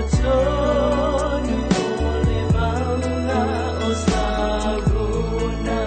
totonu o le mauga o Sarona.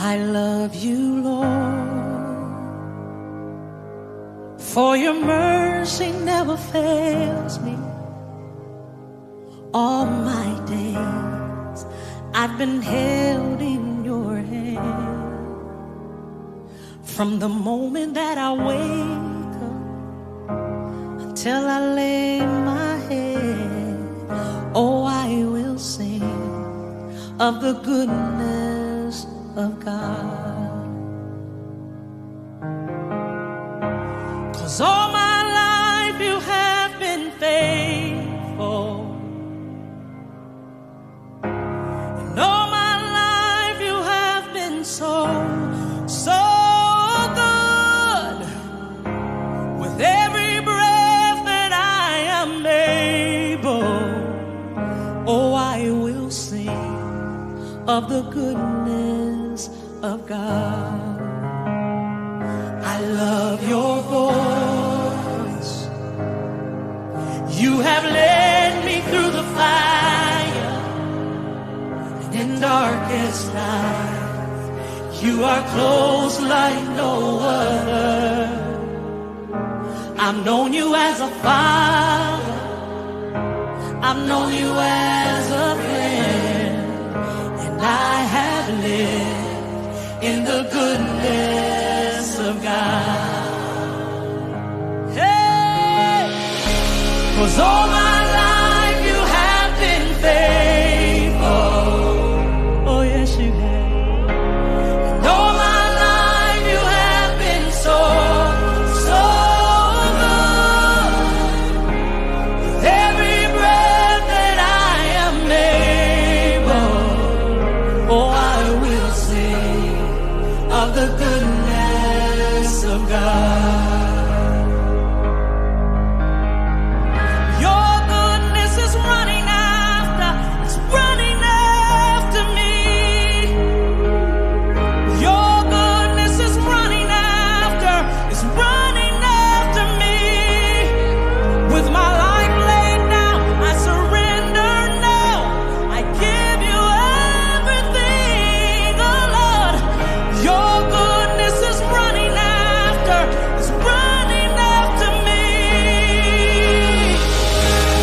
I love you, Lord, for your mercy never fails me. All my days I've been held in your hand. From the moment that I wake up until I lay my head, oh, I will sing of the goodness of God. 'Cause all my life you have been faithful. And all my life you have of God. I love your voice. You have led me through the fire and in darkest night. You are close like no other. I've known you as a father. I've known you as a friend. And I have lived in the goodness of God. Hey! 'Cause all my life you have been faithful. Oh, yes, you have. And all my life you have been so, so good. With every breath that I am able, oh, I will sing of the goodness of God. Your goodness is running after, it's running after me. Your goodness is running after, it's running after me. With my life laid down, I surrender now. I give you everything, oh Lord. Your goodness is running after, it's running after me.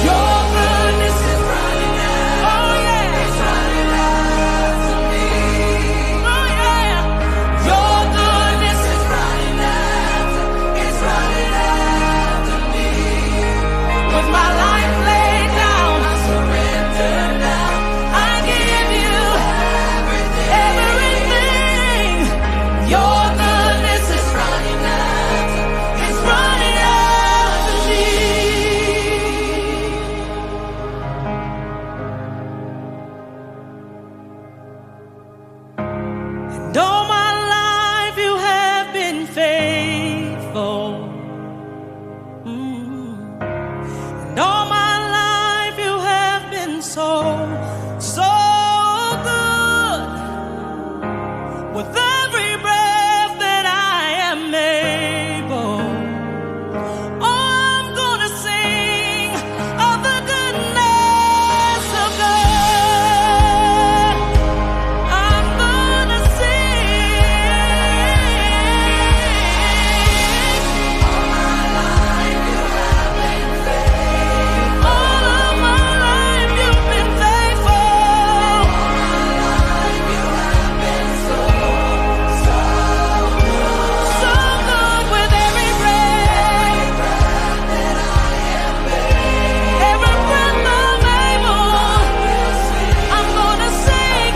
Your goodness is running after, oh yeah, it's running after me. Oh yeah, your goodness is running after, it's running after me. With my life laid down, I surrender now. I give you everything. Your goodness is running after, it's running after me. And all my life you have been faithful. And all my life you have been so, so good. With every breath that I am able, oh, I'm gonna sing of the goodness of God. I'm gonna sing. All my life you have been faithful. All of my life you've been faithful. All my life you have been so, so good. So good with every breath. That I am Every breath I'm able, I'm gonna sing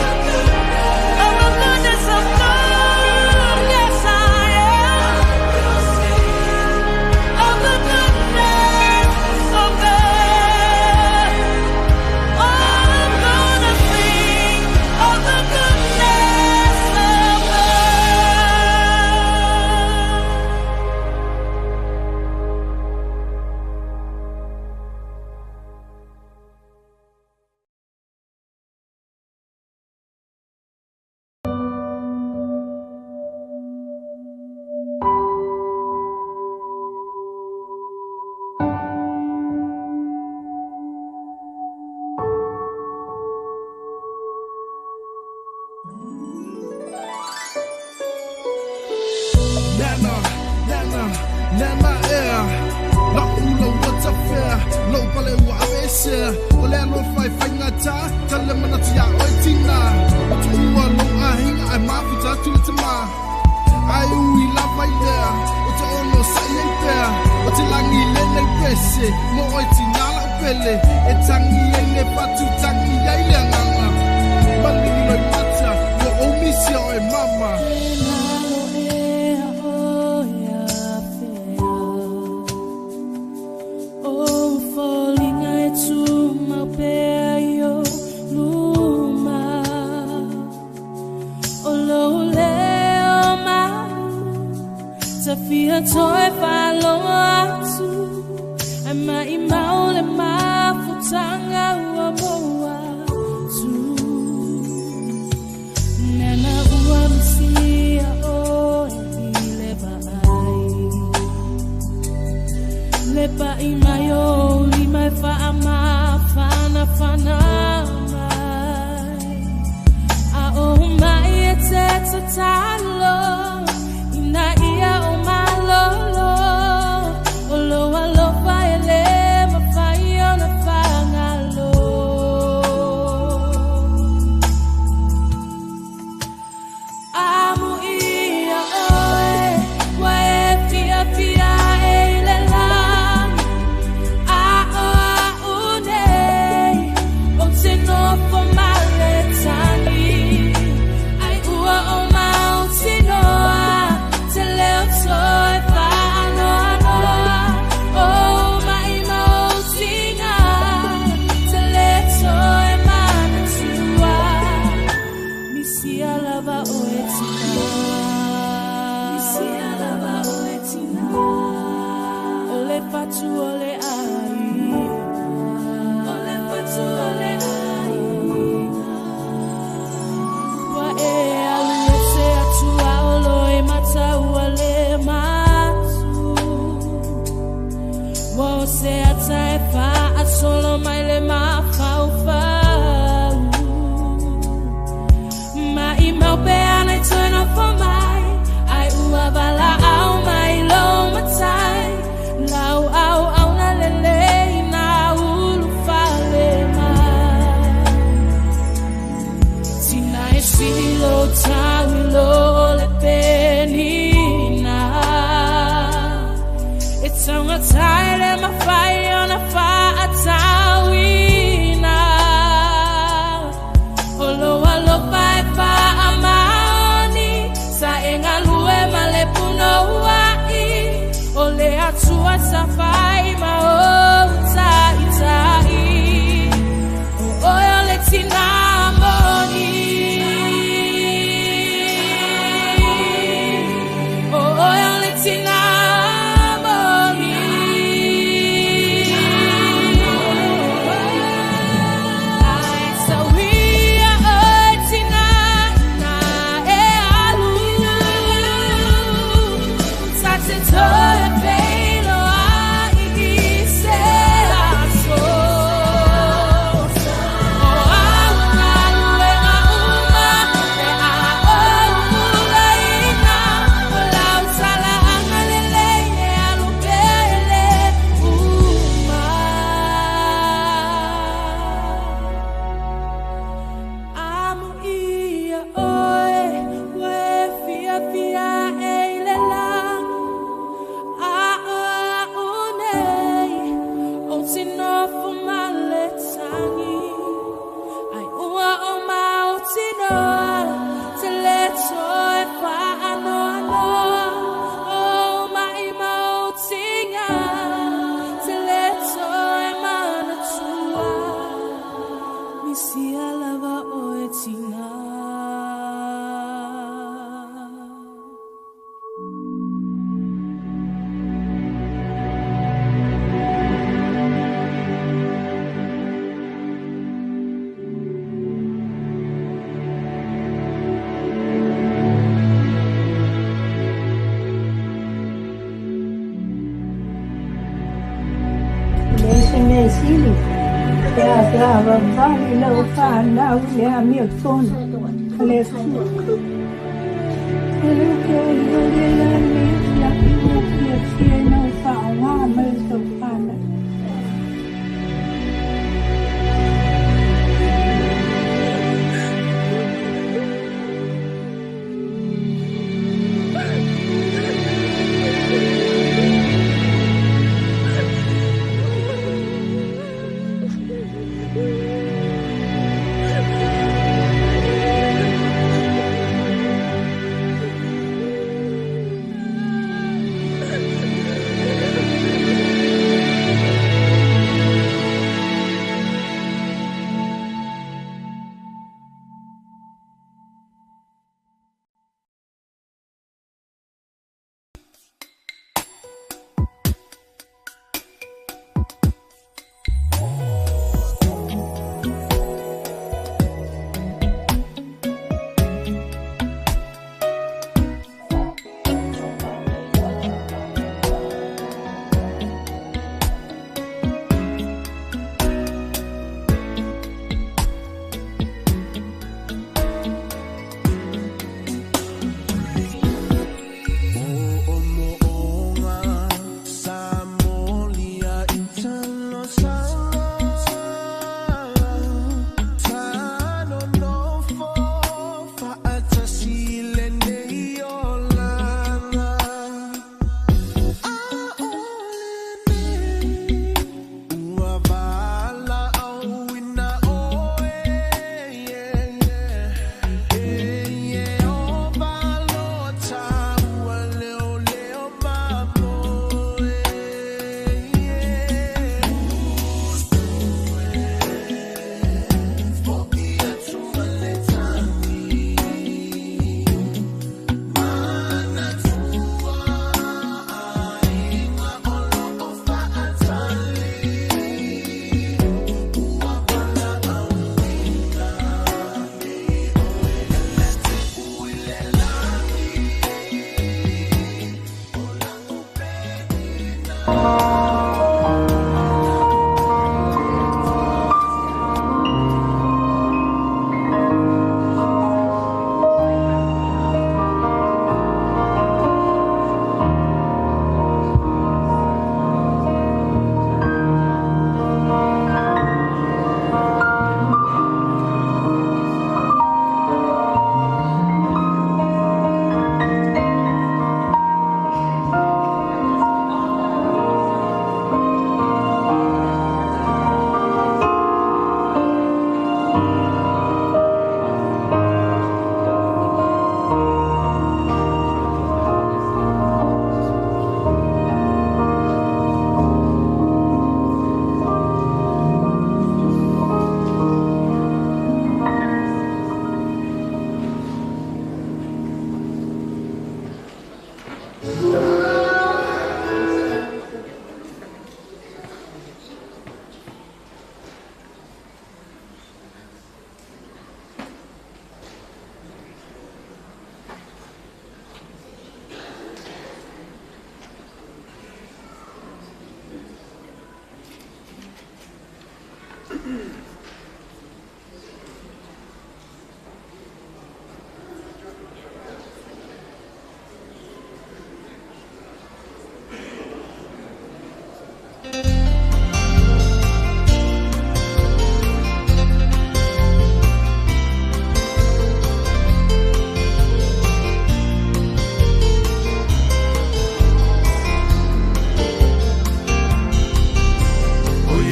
of the goodness of God. Yes, I am. Of the goodness of God. I'm gonna sing of the goodness of God. Nana, nana, nana ea. La ula wata fea. Lau pale ua avesea. O lea lo fai whaingata. Tale manatu ya oi tina. O tu ua lo ahinga ai mafuta tula te ma. Ai ui la vai lea. O te ono sa i ei pea. O te langi le nei pese. Mo oi tina la upele. E tangi ei le patu tangi ei le nganga. Malingi loi mata. Mo o misia oe mama. Toi whaloa atu ai mai maule mafutanga ua moa tu. Nana ua misia. Mai mai o lima e whaamawhana whana mai. A o mai e te tatalo, ina ia o malolo. O loa lofa e le mawhai ona whangalo. Amu ia oe, wa e fia fia e i le lani. A o a unei, o te nofo male tani. Ai ua o mau tinoa, te leo toe whaanoa noa. O mai mau tinga, te le toe manatua. Misia lava o e tina. Misia lava o e tina. O le fatu o le ai. O le fatu o le ai. Ua e alu e se atua o lo e matau a le matu. Ua o se ata e wha a solo mai le mawhau whau. Mai mau pe ana i tōna fo mai. Ai ua wala au mai lo matai. Lau au au na lele i nā ulu fale mai. Tina e silo tauilo le penina. E taunga taere mawhai ona whaatauina. O loa lofa e wha maoni, sa e ngalue ma le puno uai. O le atua sa whai ma o tai tai. O oe o le tina moni. O oe o le tina moni. Ai tauia oe tina na e alu. Ta te toe peilo ai i se aso. O au galuega uma e a o ulaina. O lau tala agalelei e alu pea e le uma. Amu ia oe, ua e fia fia e i le lani. A o a unei, o te nofo male tangi. Ai ua o mau tinoa, te le toe whaanoa noa. O mai mau tinga, te le toe manatua. Misia lava o e tina. Le se mea sili pe a se avavali lau fanau le amiotonu a le Atua. E le o le lani siaki ua fiafia ina ua faaaogā mai le taufanau. O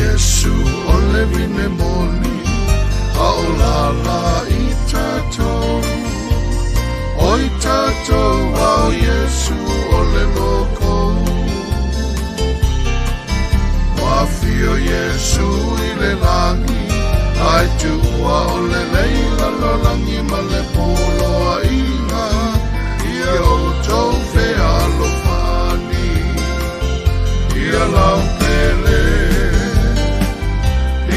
Iesu o le vine moni, a o lala i tatou. O i tatou a o Iesu o le loko. Ua fio Iesu i le lagi, ai tua o le leila lolangi ma le poloa inga, ia o tau fealofani, ia lau pele.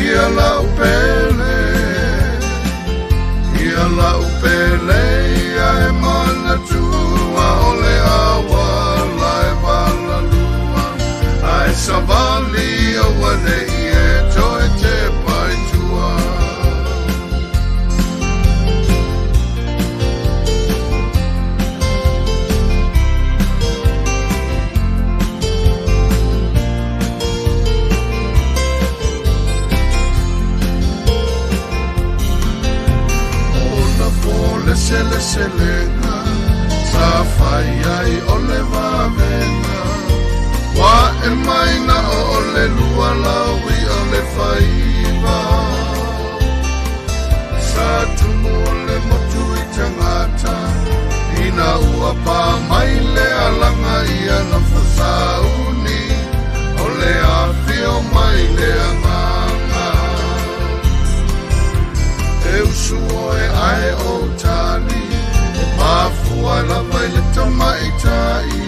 Ia lau pele, ia lau pele, ia e manatua o le awala e walalua. Ai savali o wane i e toe te paitua. Ona po le sele selenga, sa fai ai o le vavenga. Wa e mai na o le lua lawi o le faiva. Sa tumu o le motu i tangata, ina ua pa mai le alanga ia na fasauni, o le afio mai le anganga. E usu oe ae o tali, e mafua lava i le tamaitai.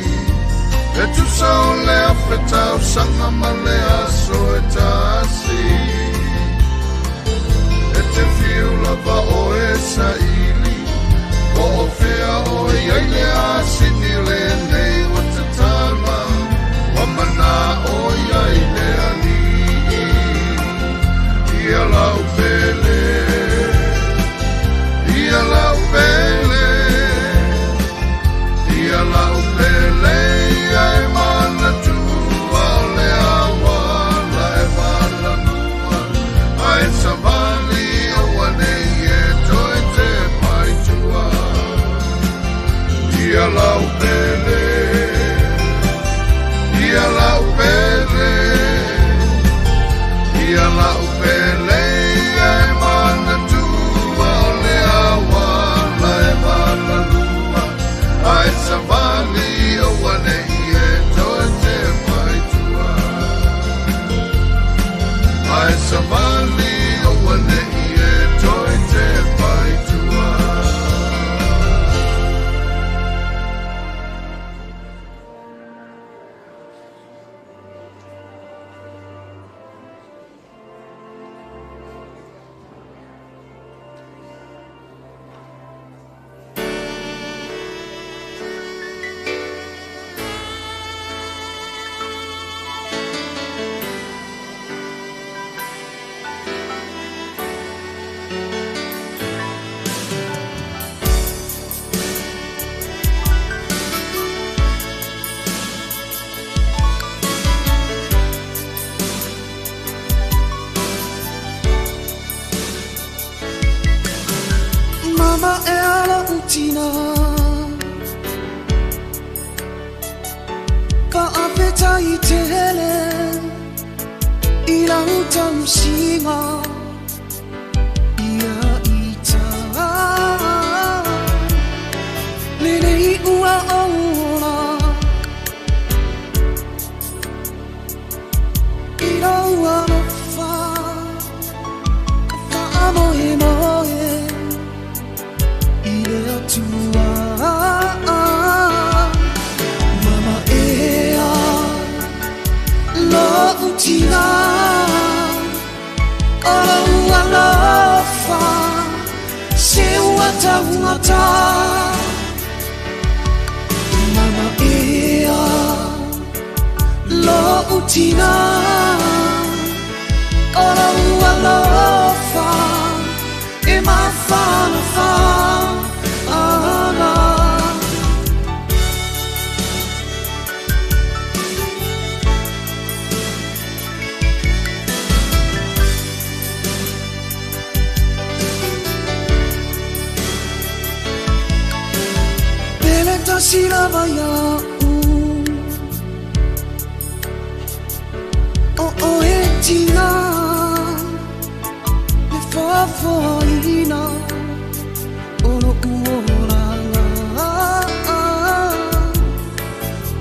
E tusa o le afetau sanga ma le aso e tasi. E te fiu lava o e saili, o o fea o e ai le asini le nei o te tala, wa mana o iai le alii. Ia lau pele, ia lau pele, ia lau pele, ia e manatua o le awala e walanua. Ai savali o ane i e toe te paitua. Ia lau pele, ia lau pele, ia lau pele, ia e manatua o le awala e walalua. Ai savali o ane i e toe te paitua. Ai savali o ane i e toe te paitua. Mama e ala utina Ka awheta i te hele I lau tausinga Ia i tā Lele i ua ola I lau alofa Wha moe moe I le atua. taugata. Mama ea lo'u tina, o lou alofa e mafanafana. Pele tasi lava ia'u, o oe tina, le foafoaina o lo'u olaga.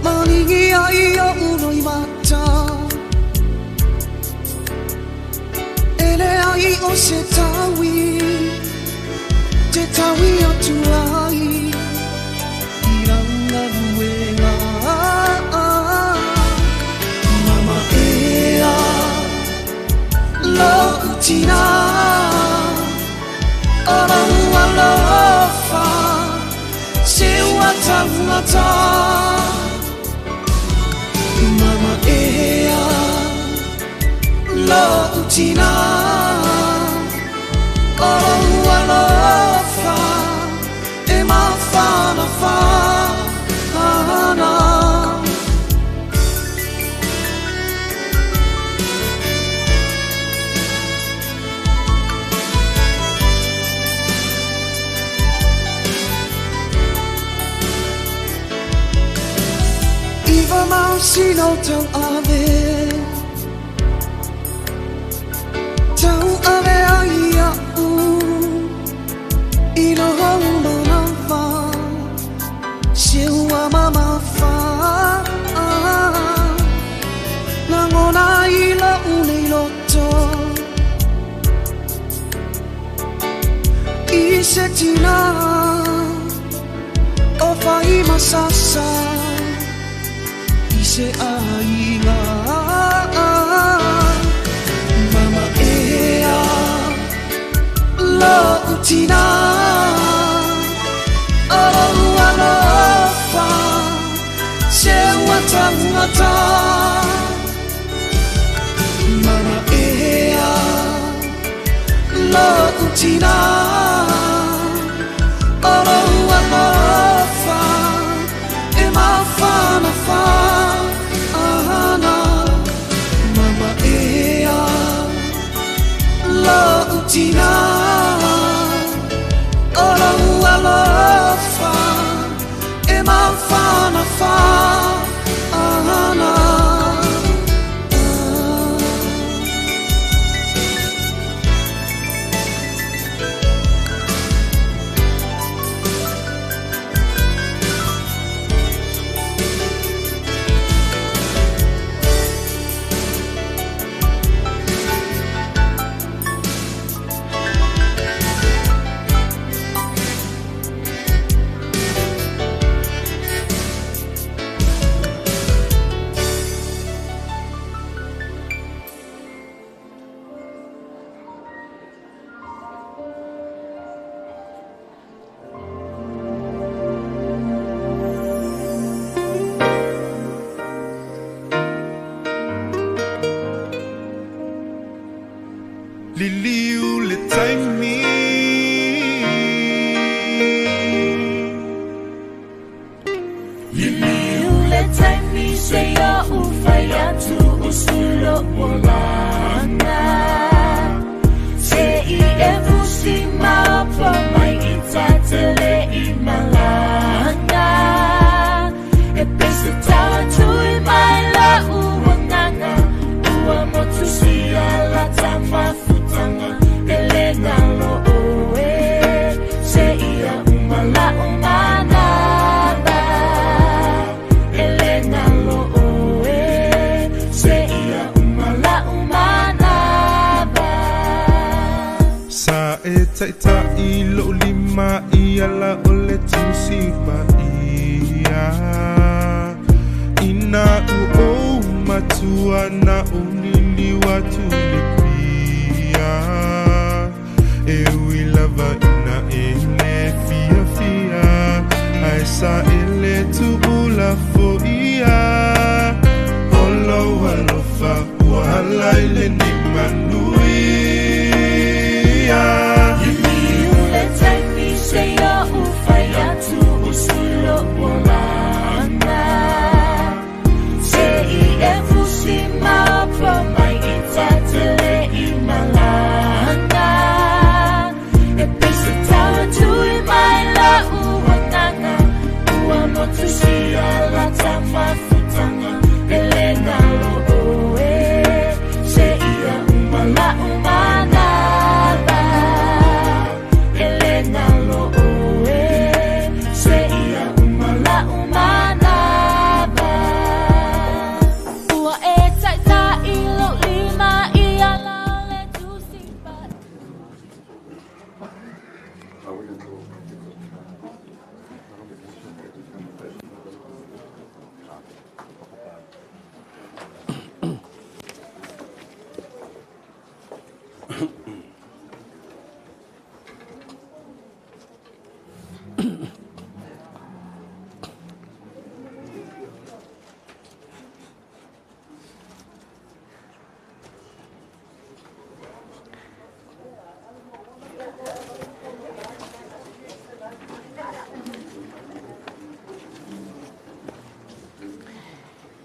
Maligi ai o'u loimata, e leai o se taui, te taui atu ai i lau galuega. Mama ea lo'u tina, o lou alofa se ua taugata. Mama ea lo'u tina, o lou alofa e mafanafana. Iwa masina o tau ave, tau ave ai a'u i lou manawa, se ua mamafa. Lagona i lo'u nei loto, i se tina o faimasasa i se aiga. Mama ea lo'u tina, o lou alofa se ua taugata. Mama ea lo'u tina, o lou alofa e mafanafana. Mama ea lo'u tina, o lou alofa e mafanafana. Liliu le taimi, Liliu le taimi se ia ufai atu usulo olanga. Se i e fusi maopo mai i tatele i malanga. E pese tau tui mai la uanganga, ua motu sia la tamafutanga. Ele nalo oe, se ia umala umanaba. Ele nalo oe, se ia umala umanaba. Sa e taitai lo'u lima i ala o le tusi paia. Ina u ou matua na ou liliu atu le pia. E ui lava ina e le Sa ele tu'u lafoia O lou alofa ua ala i lenei manuia. Liliu le taimi seia ufai atu o sui lo'u olaga. Se'i e fusi maopo mai i tatele i malaga. E pei se taua tui mai la'u agaga ua motusia lata mafutaga e lē galo ʻoe seia uma la'u manava. E lē galo ʻoe seia uma la'u manava. Ua e ta'ita'i lou lima i ala o le Tusi Pa'i.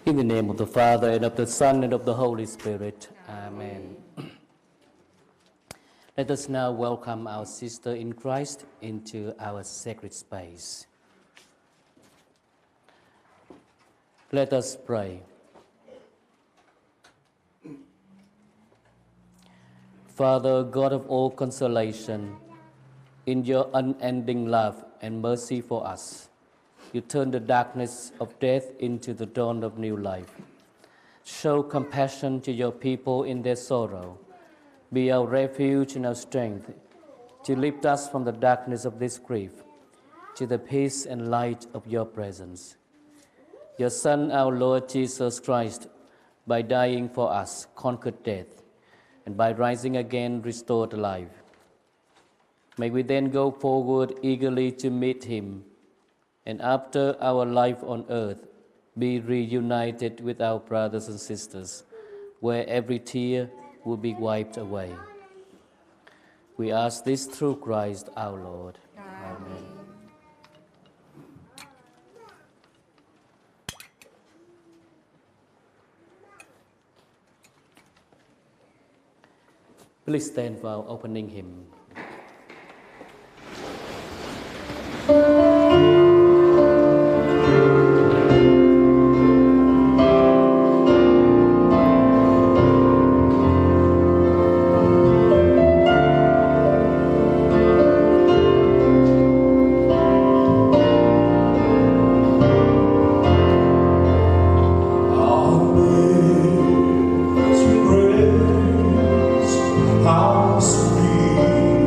In the name of the Father, and of the Son, and of the Holy Spirit. Amen. Let us now welcome our sister in Christ into our sacred space. Let us pray. Father, God of all consolation, in your unending love and mercy for us, you turn the darkness of death into the dawn of new life. Show compassion to your people in their sorrow. Be our refuge and our strength, to lift us from the darkness of this grief to the peace and light of your presence. Your Son, our Lord Jesus Christ, by dying for us, conquered death, and by rising again, restored life. May we then go forward eagerly to meet him, and after our life on earth, be reunited with our brothers and sisters, where every tear will be wiped away. We ask this through Christ our Lord. Amen. Please stand for our opening hymn. How sweet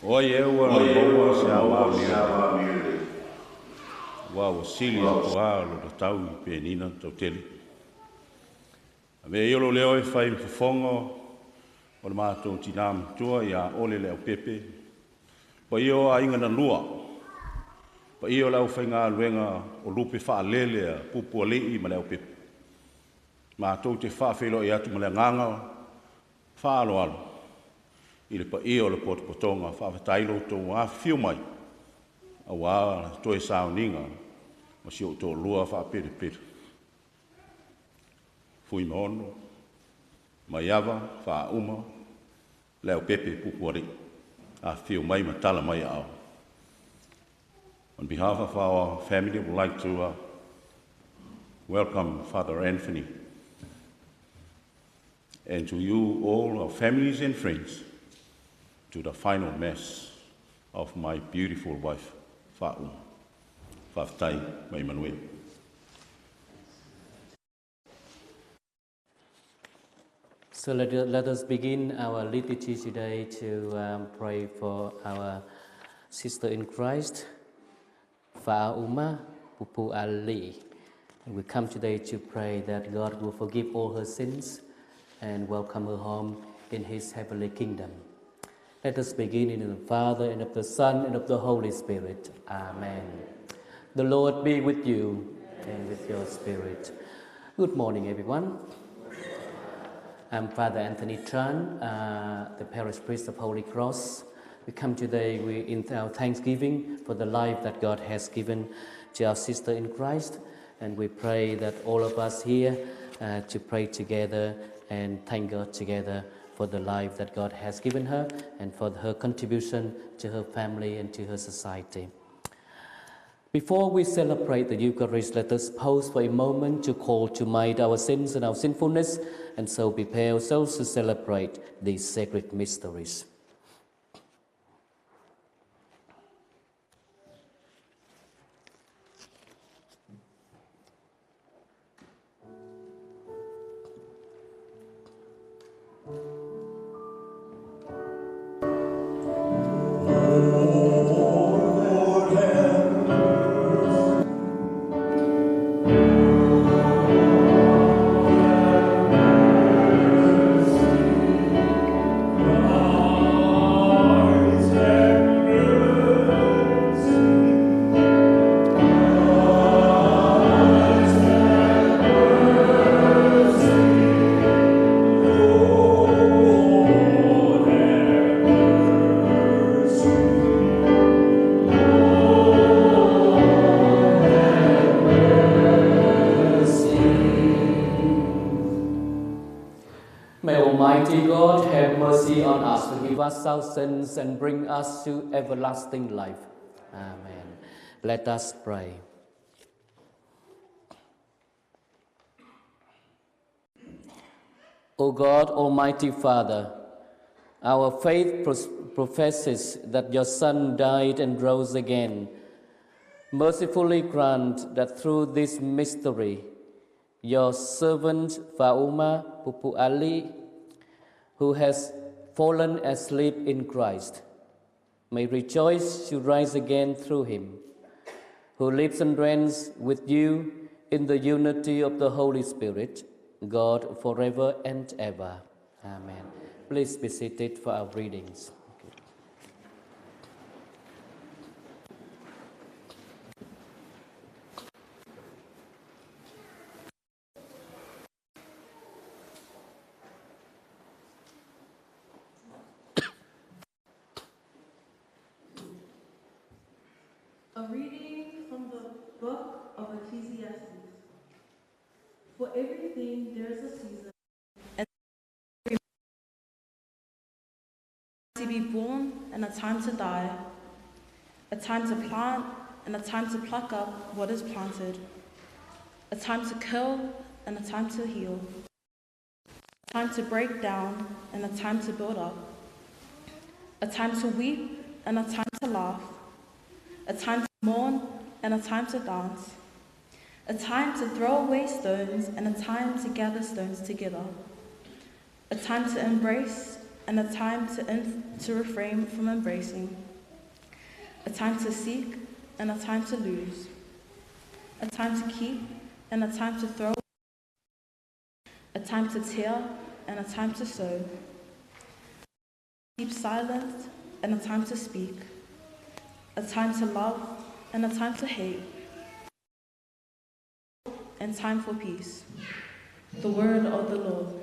O ai ea ua na maua se ava amio lelei, aua ua sili atu lava lona tau i penina tautele. Avea ia lou leo e fai ma fofoga o le matou tinā matua ia Ole Leaupepe, paia o aiga na lua, paia o le aufaigaluega o lupe faalele a Pupualii ma Leaupepe. Matou te faafeiloai atu ma le agaga faaaloalo i le paia o le potopotoga. Faafetai lo outou afifio mai aua toe sauniga o si ou toalua faapelepele. Fuimaono, Maiava, Faauma, Leaupepe Pupualii. Afifio mai ma tala mai aao. On behalf of our family, I would like to welcome Father Anthony and to you all, our families and friends, to the final mass of my beautiful wife, Fa'uma. Faafetai ma ia manuia. So let us begin our liturgy today to pray for our sister in Christ, Fa'uma Pupualii. And we come today to pray that God will forgive all her sins and welcome her home in His heavenly kingdom. Let us begin in the Father, and of the Son, and of the Holy Spirit. Amen. The Lord be with you and with your spirit. Good morning, everyone. I'm Father Anthony Tran, the parish priest of Holy Cross. We come today in our thanksgiving for the life that God has given to our sister in Christ, and we pray that all of us here to pray together and thank God together for the life that God has given her and for her contribution to her family and to her society. Before we celebrate the Eucharist, let us pause for a moment to call to mind our sins and our sinfulness, and so prepare ourselves to celebrate these sacred mysteries. Our sins and bring us to everlasting life. Amen. Let us pray. O God, Almighty Father, our faith professes that your Son died and rose again. Mercifully grant that through this mystery, your servant Fa'uma Pupualii, who has fallen asleep in Christ, may rejoice to rise again through him, who lives and reigns with you in the unity of the Holy Spirit, God, forever and ever. Amen. Please be seated for our readings. A reading from the book of Ecclesiastes. For everything there is a season, and to be born and a time to die, a time to plant and a time to pluck up what is planted, a time to kill and a time to heal, a time to break down and a time to build up, a time to weep and a time to laugh, a time to mourn and a time to dance, a time to throw away stones and a time to gather stones together, a time to embrace and a time to refrain from embracing, a time to seek and a time to lose, a time to keep and a time to throw, a time to tear and a time to sow, keep silent and a time to speak, a time to love and a time to hate, and time for peace. The word of the Lord.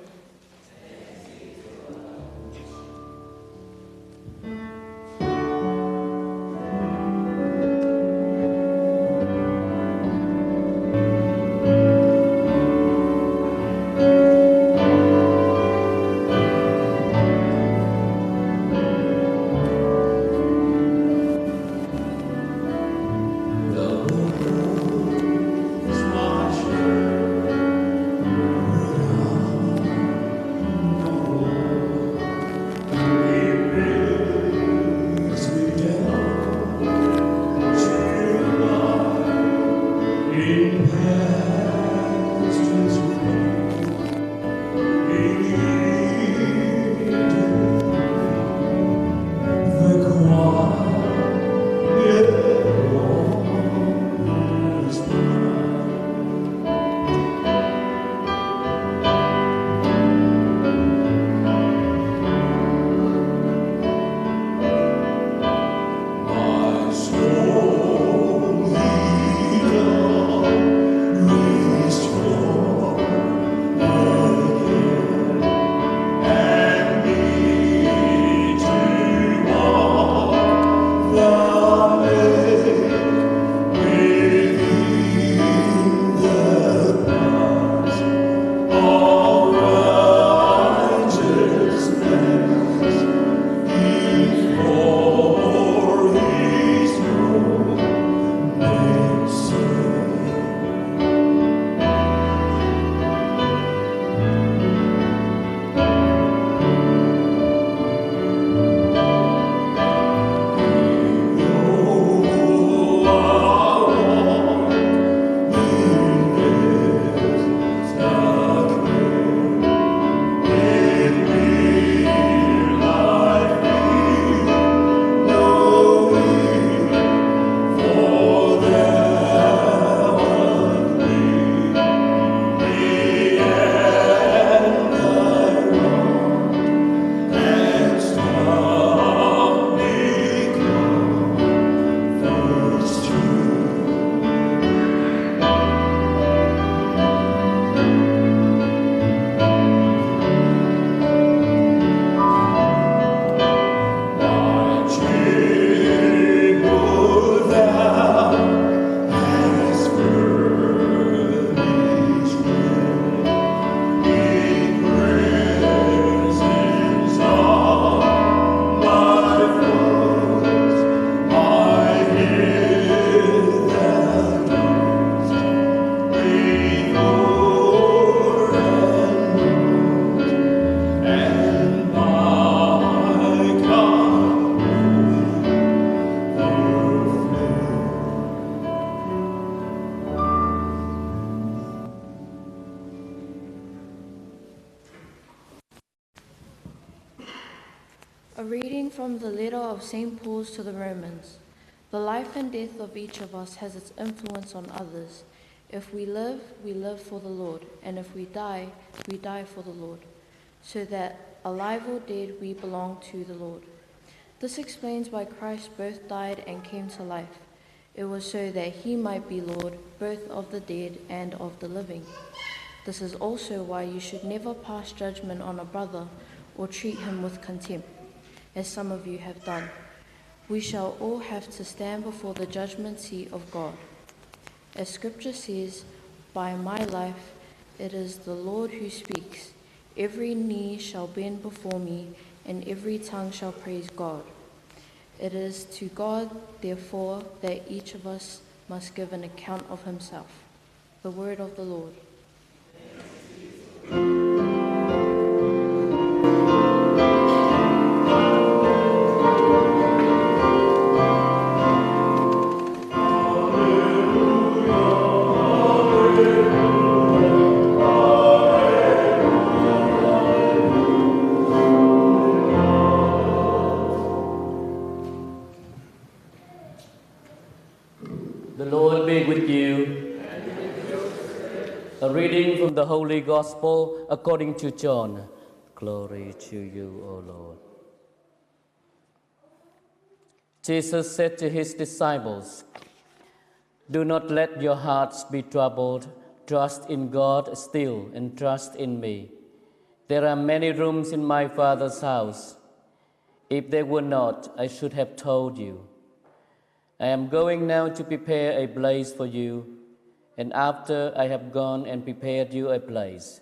A reading from the letter of St. Paul's to the Romans. The life and death of each of us has its influence on others. If we live, we live for the Lord, and if we die, we die for the Lord, so that alive or dead, we belong to the Lord. This explains why Christ both died and came to life. It was so that he might be Lord, both of the dead and of the living. This is also why you should never pass judgment on a brother or treat him with contempt, as some of you have done. We shall all have to stand before the judgment seat of God. As Scripture says, by my life, it is the Lord who speaks. Every knee shall bend before me, and every tongue shall praise God. It is to God, therefore, that each of us must give an account of himself. The word of the Lord. From the Holy Gospel according to John. Glory to you, O Lord. Jesus said to his disciples, Do not let your hearts be troubled. Trust in God still and trust in me. There are many rooms in my Father's house. If there were not, I should have told you. I am going now to prepare a place for you, and after I have gone and prepared you a place,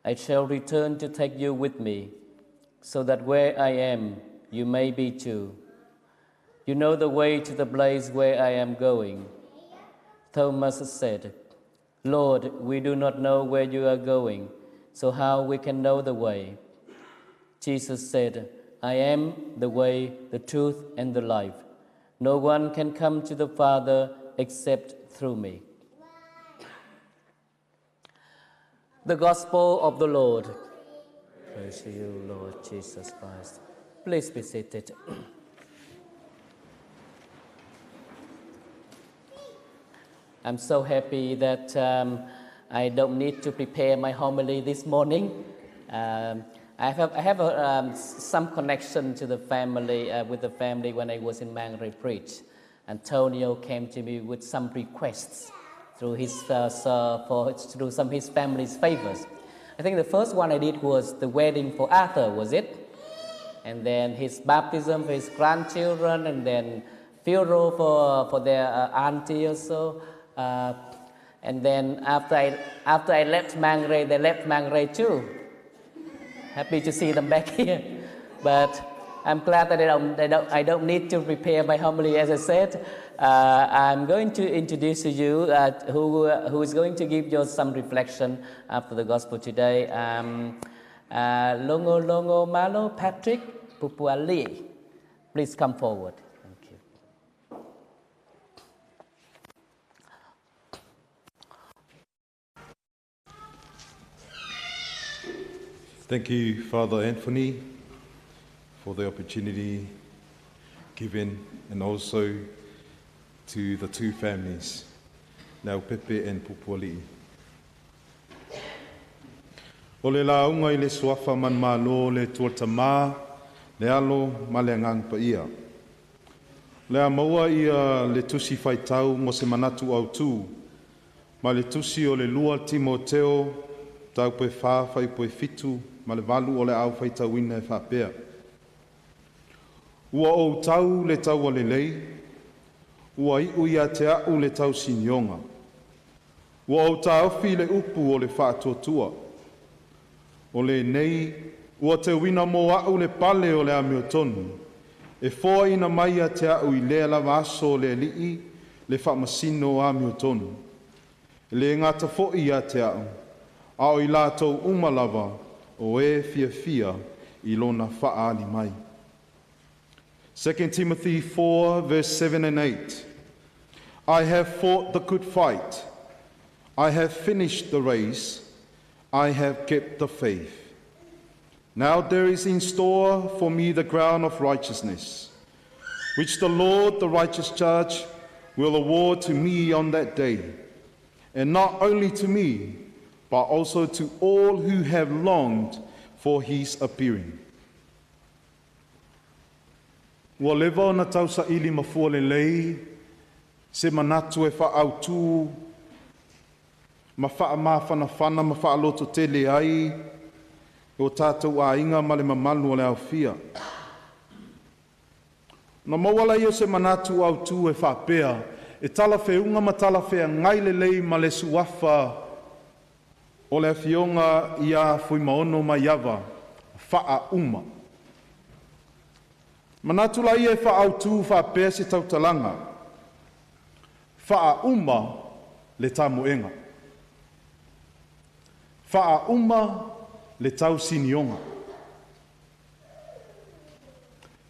I shall return to take you with me, so that where I am, you may be too. You know the way to the place where I am going. Thomas said, Lord, we do not know where you are going, so how we can know the way? Jesus said, I am the way, the truth, and the life. No one can come to the Father except through me. The Gospel of the Lord. Praise to you, Lord Jesus Christ. Please be seated. I'm so happy that I don't need to prepare my homily this morning. I have some connection to the family, with the family when I was in Mangere Bridge. Antonio came to me with some requests through his for through some of his family's favors. I think the first one I did was the wedding for Arthur, was it? And then his baptism for his grandchildren, and then funeral for their auntie also. And then after I left Mangere, they left Mangere too. Happy to see them back here. But I'm glad that I don't need to prepare my homily, as I said. I'm going to introduce to you who is going to give you some reflection after the gospel today. Longo Longo Malo Patrick Pupuali. Please come forward. Thank you. Thank you, Father Anthony, for the opportunity given, and also to the two families, Leaupepe and Pupuali'i. O le launga i le suafa man malo le tuatama, le alo ma le ngang pa ia. Le a maua ia le tusi whaitau mo se manatu au tū, ma le tusi o le lua Timoteo, tau pe wha whai pe fitu, ma le valu o le au whaitauina e whapea. Ua o tau le tau a lelei, ua iu ia te au le tau sinionga. Ua o tāofi le upu o le whaatuatua. O le nei, ua te wina mō au le pale o le amiotonu. E foa ina mai a te au i lea lava aso o le alii, le whaamasino amiotonu. Le ngata foi ia te au, ao i lātou uma lava, o e fia fia i lona whaali mai. 2 Timothy 4, verse 7 and 8. I have fought the good fight. I have finished the race. I have kept the faith. Now there is in store for me the crown of righteousness, which the Lord, the righteous judge, will award to me on that day, and not only to me, but also to all who have longed for his appearing. Ua leva o na tausa ili mafua le lei, se manatu e whaautu, ma wha mawhanawhana, ma whaaloto tele ai, o tātou a inga ma le mamalu o le aufia. Na mauala ia se manatu au tū e whapea, e tala wheunga ma tala whea ngai le lei ma le suafa o le afionga ia fuimaono mai ava, whaa uma. Manatu la ia e whaautu whapea se tautalanga, whaa uma le tamoenga. Whaa uma le tau sinionga.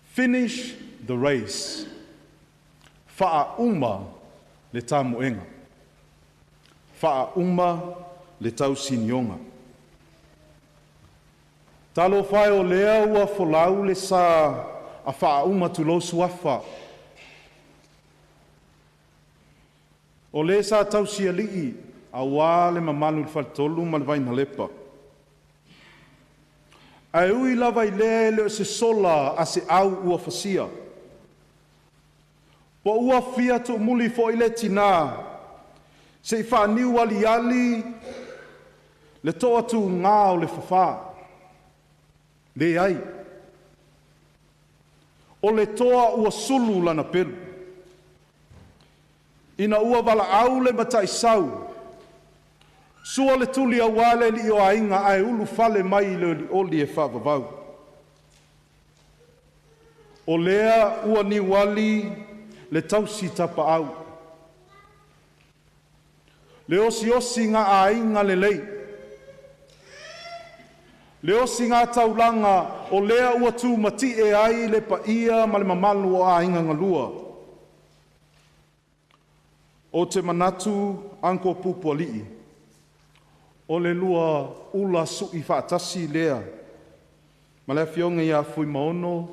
Finish the race. Whaa uma le tamoenga. Whaa uma le tau sinionga. Talo whae o lea ua folau le sa a whaa uma tu lo suafa. O le sa tau sialii, Auā le mamalu i le faletolu ma le Vainalepa. Ae ui lava i lea e le o se sola a se au ua fasia, po ua fia tuumuli foi le tinā se i faaniu aliali le toatugā o le fafā. Leai, o le toa ua sulu lana pelu, ina ua valaau le mataisau, sua le tuli auā le alii o aiga ae ulufale mai i le olioli e faavavau. O lea ua niuali le tausi tapaau, le osiosiga aiga lelei, le osigataulaga o lea ua tumatie ai le paia ma le mamalu o aiga galua. Ou te manatu Uncle Pupualii, o le lua ula sui faatasi lea ma le afioga ia Fuimaono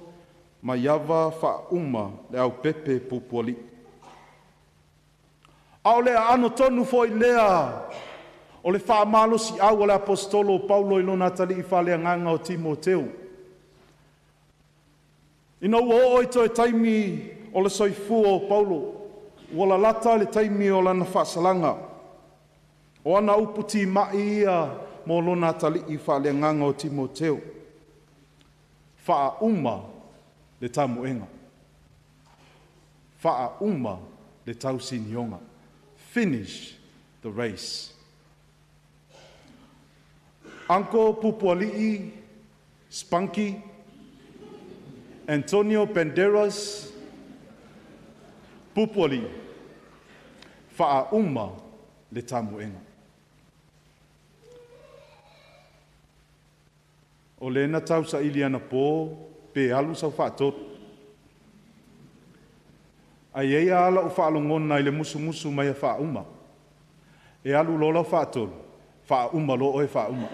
Maiava Faauma le Aupepe Pupualii. A o le aano tonu foi lea o le faamalosiau a le Aposetolo o Paulo i lona atalii faaleagaga o Timoteo. Ina ua oo i toe taimi o le soifua o Paulo, ua lalata le taimi o lana faasalaga, o ana upu timai ia mo lona atalii faaleagaga o Timoteo. Faauma le tamoega. Faauma le tausinioga. Finish the race. Uncle Pupualii Spunky Antonio Banderas Pupualii, faauma le tamoega. O lea na tausaili anapo pe alu sau faatolu. Ae i ai lava lau faalogona i le musumusu mai a faauma. E alu loa lau faatolu, faauma loa oe faauma.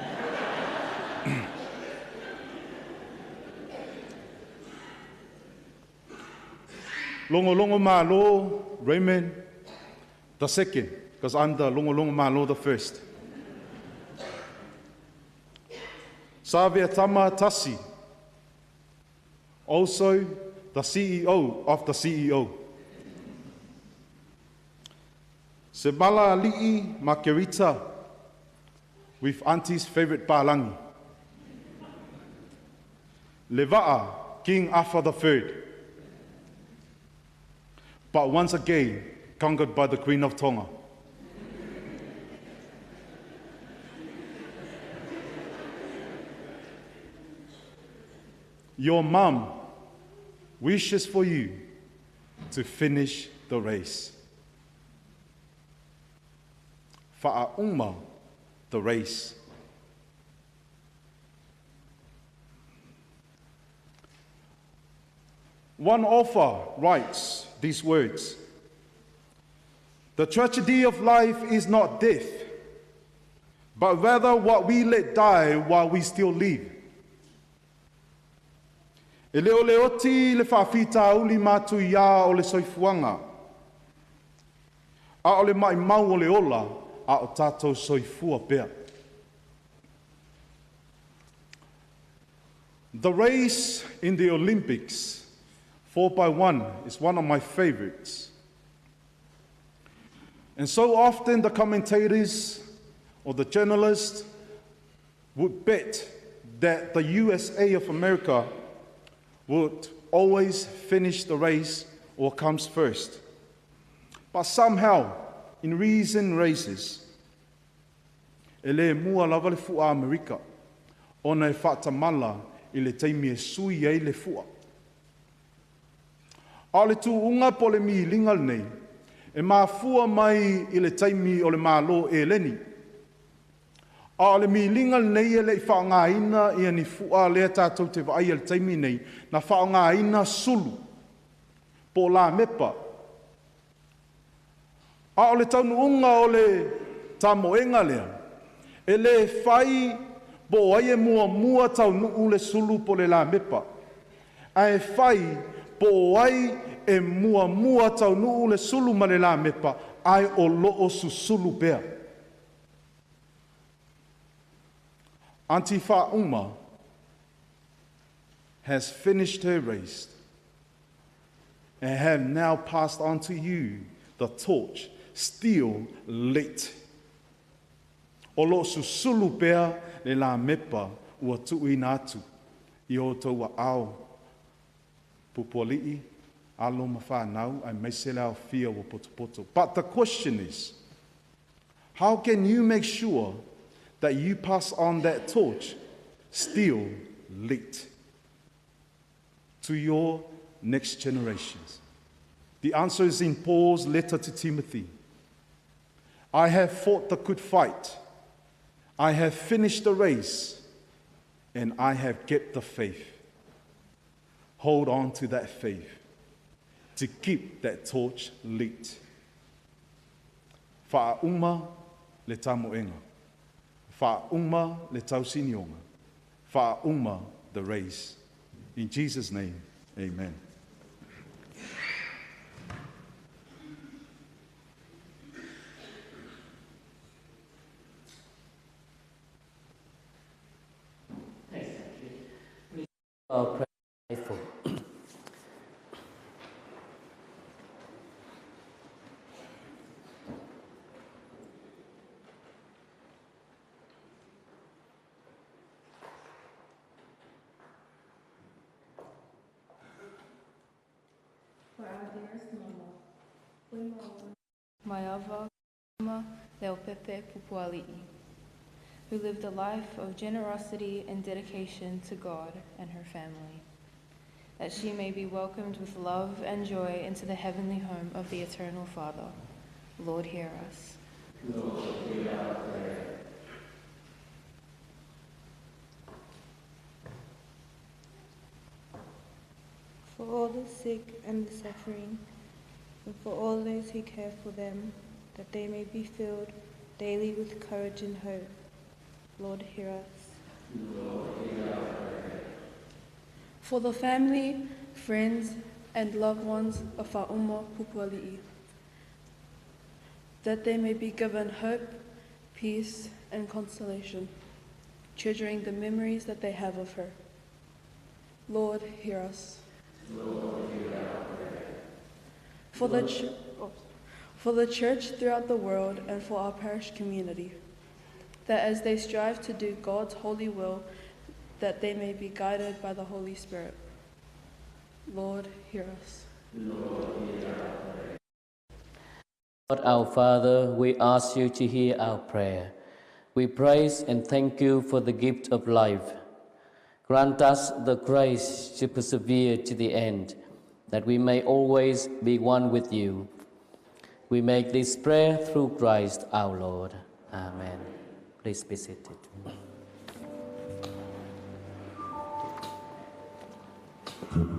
Logologo Malo Raymond the second, because I'm the Logologo Malo the first. Saveatama Tasi, also the CEO of the CEO. Semala Ali'i Makerita with Auntie's favorite palangi. Leva'a, King Arthur the Third. But once again, conquered by the Queen of Tonga. Your mum wishes for you to finish the race. Fa'auma the race. One author writes these words: The tragedy of life is not death, but rather what we let die while we still live. E le o le oti le faafitauli matuiā o le soifuaga, a o le maumau o le ola a o tatou soifua pea. The race in the Olympics, 4 by 1, is one of my favorites. And so often the commentators or the journalists would bet that the USA of America would always finish the race or comes first. But somehow, in recent races, e le mua lava le fua Amerika, ona e faatamala i le taimi e sui ai le fua. A o le tuuga po o le miliga lenei, e mafua mai i le taimi o le Malo Eleni. A o le miliga lenei e le i faaaogaina ia ni fua lea tatou te vaai i le taimi nei, na faaaogaina sulu po o lamepa. A o le taunuuga o le tamoega lea, e le fai po o ai e muamua taunuu le sulu po o le lamepa, ae fai po o ai e muamua taunuu le sulu ma le lamepa, ae o loo susulu pea. Auntie Fa'auma has finished her race and have now passed on to you the torch still lit. O lo susulu pea le la mepa ua tuuina atu i o outou aao pupuali'i alo ma fanau aemaise le aofia ua potopoto. But the question is, how can you make sure that you pass on that torch still lit to your next generations? The answer is in Paul's letter to Timothy. I have fought the good fight. I have finished the race, and I have kept the faith. Hold on to that faith to keep that torch lit. Fa'auma le tamoega. Fa'auma le tausinioga. Fa'auma the race. In Jesus' name, amen. Our faithful. For our dearest mama, Maiava Leaupepe Pupuali'i, who lived a life of generosity and dedication to God and her family, that she may be welcomed with love and joy into the heavenly home of the Eternal Father. Lord, hear us. Lord, hear our prayer. For all the sick and the suffering, and for all those who care for them, that they may be filled daily with courage and hope. Lord, hear us. Lord, hear our prayer. For the family, friends, and loved ones of Fa'auma Pupuali'i, that they may be given hope, peace, and consolation, treasuring the memories that they have of her. Lord, hear us. Lord, hear our prayer. For the church throughout the world and for our parish community, that as they strive to do God's holy will, that they may be guided by the Holy Spirit. Lord, hear us. Lord, hear our prayer. God, our Father, we ask you to hear our prayer. We praise and thank you for the gift of life. Grant us the grace to persevere to the end, that we may always be one with you. We make this prayer through Christ our Lord. Amen. Please be seated. Thank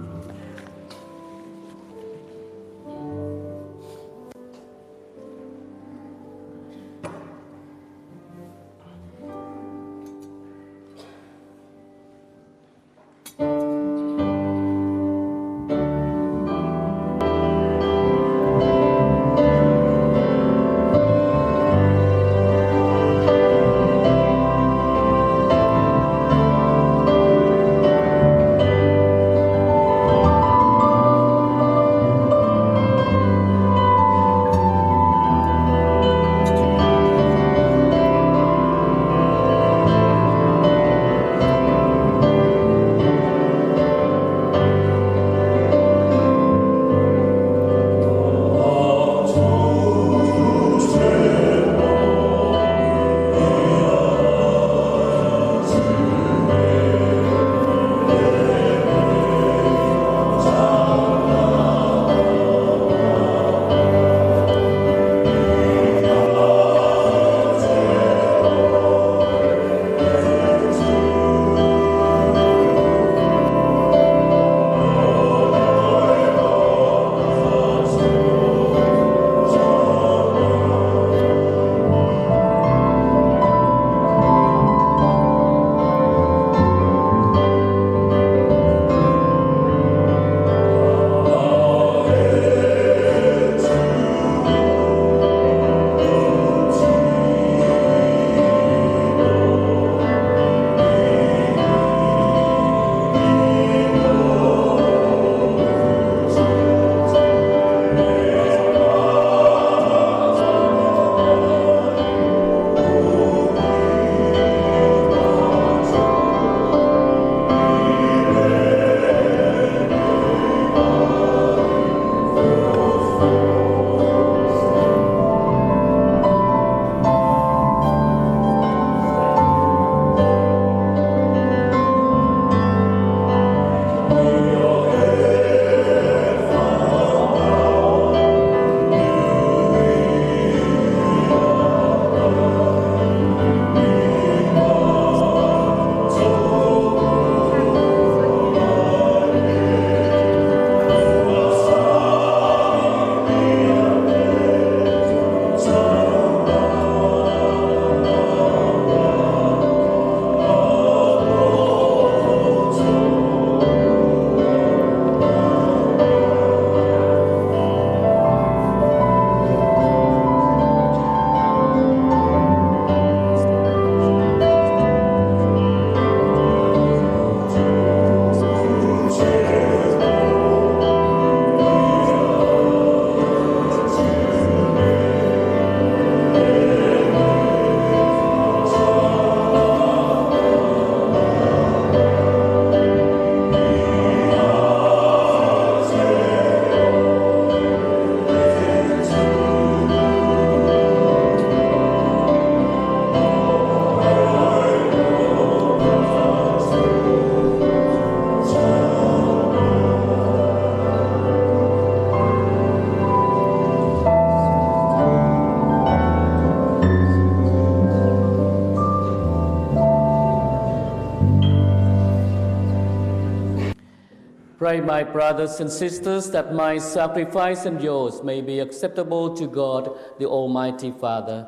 Pray, my brothers and sisters, that my sacrifice and yours may be acceptable to God, the Almighty Father.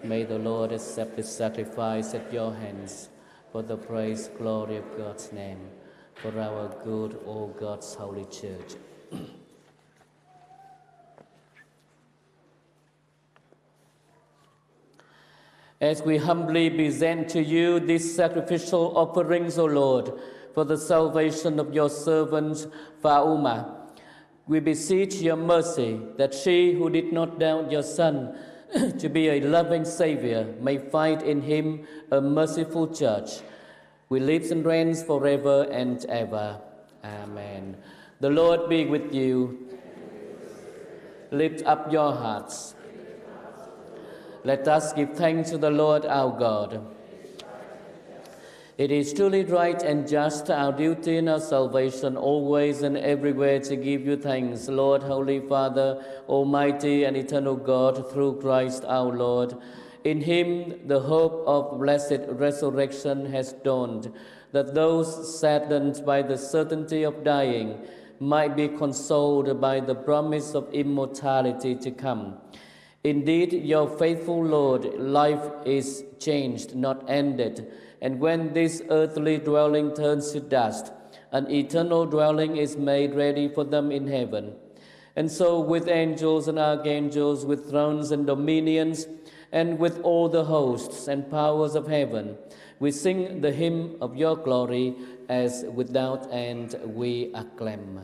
May the Lord accept this sacrifice at your hands for the praise, glory of God's name, for our good, O God's holy church. As we humbly present to you these sacrificial offerings, O Lord, for the salvation of your servant Fauma, we beseech your mercy that she who did not doubt your Son to be a loving Savior may find in him a merciful judge, who lives and reigns forever and ever. Amen. The Lord be with you. Lift up your hearts. Let us give thanks to the Lord our God. It is truly right and just, our duty and our salvation, always and everywhere to give you thanks, Lord, Holy Father, Almighty and eternal God, through Christ our Lord. In him the hope of blessed resurrection has dawned, that those saddened by the certainty of dying might be consoled by the promise of immortality to come. Indeed, your faithful Lord, life is changed, not ended. And when this earthly dwelling turns to dust, an eternal dwelling is made ready for them in heaven. And so with angels and archangels, with thrones and dominions, and with all the hosts and powers of heaven, we sing the hymn of your glory as without end we acclaim.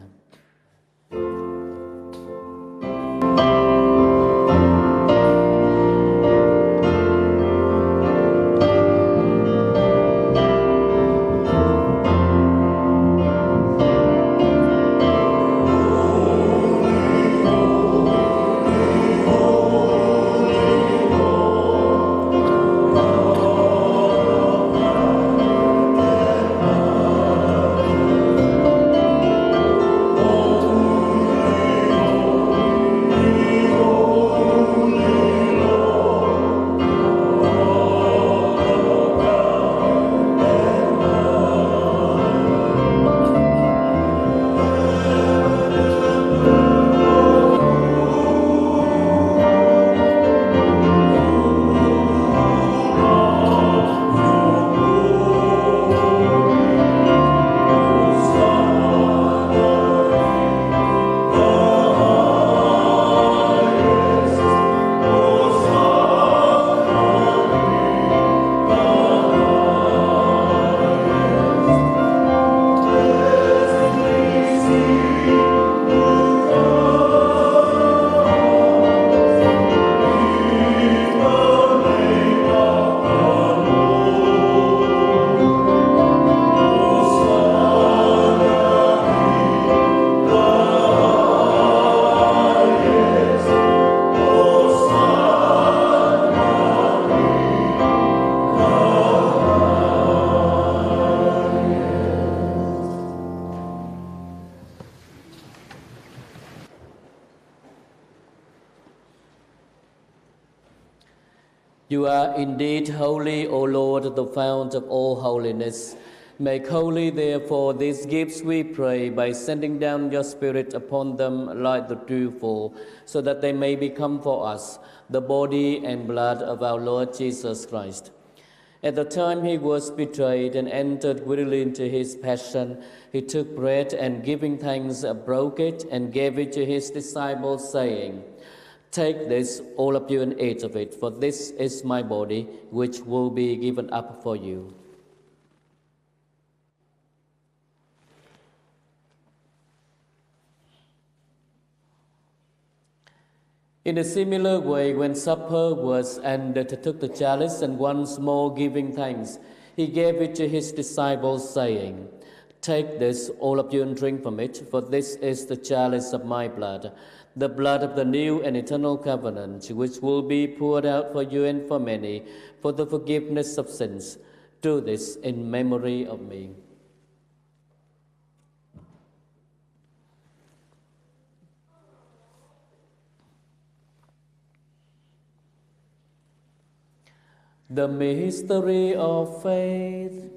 You are indeed holy, O Lord, the fount of all holiness. Make holy, therefore, these gifts, we pray, by sending down your Spirit upon them like the dewfall, so that they may become for us the body and blood of our Lord Jesus Christ. At the time he was betrayed and entered willingly into his passion, he took bread and, giving thanks, broke it and gave it to his disciples, saying, "Take this, all of you, and eat of it, for this is my body, which will be given up for you." In a similar way, when supper was ended, he took the chalice, and once more giving thanks, he gave it to his disciples, saying, "Take this, all of you, and drink from it, for this is the chalice of my blood, the blood of the new and eternal covenant, which will be poured out for you and for many, for the forgiveness of sins. Do this in memory of me." The mystery of faith.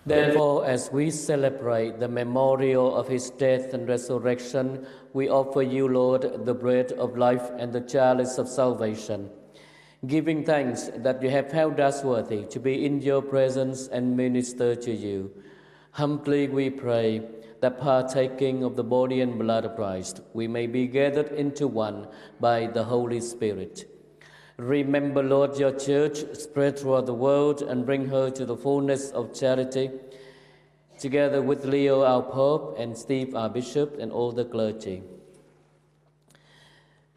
Therefore, as we celebrate the memorial of his death and resurrection, we offer you, Lord, the bread of life and the chalice of salvation, giving thanks that you have held us worthy to be in your presence and minister to you. Humbly we pray that partaking of the body and blood of Christ, we may be gathered into one by the Holy Spirit. Remember, Lord, your church spread throughout the world and bring her to the fullness of charity, together with Leo, our Pope, and Steve, our Bishop, and all the clergy.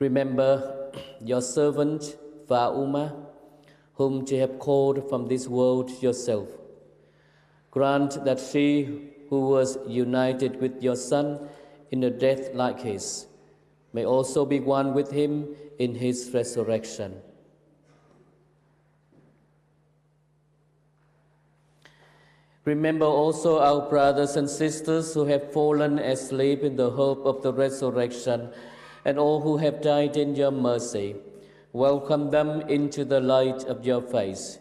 Remember your servant, Fauma, whom you have called from this world yourself. Grant that she who was united with your Son in a death like his may also be one with him in his resurrection. Remember also our brothers and sisters who have fallen asleep in the hope of the resurrection, and all who have died in your mercy. Welcome them into the light of your face.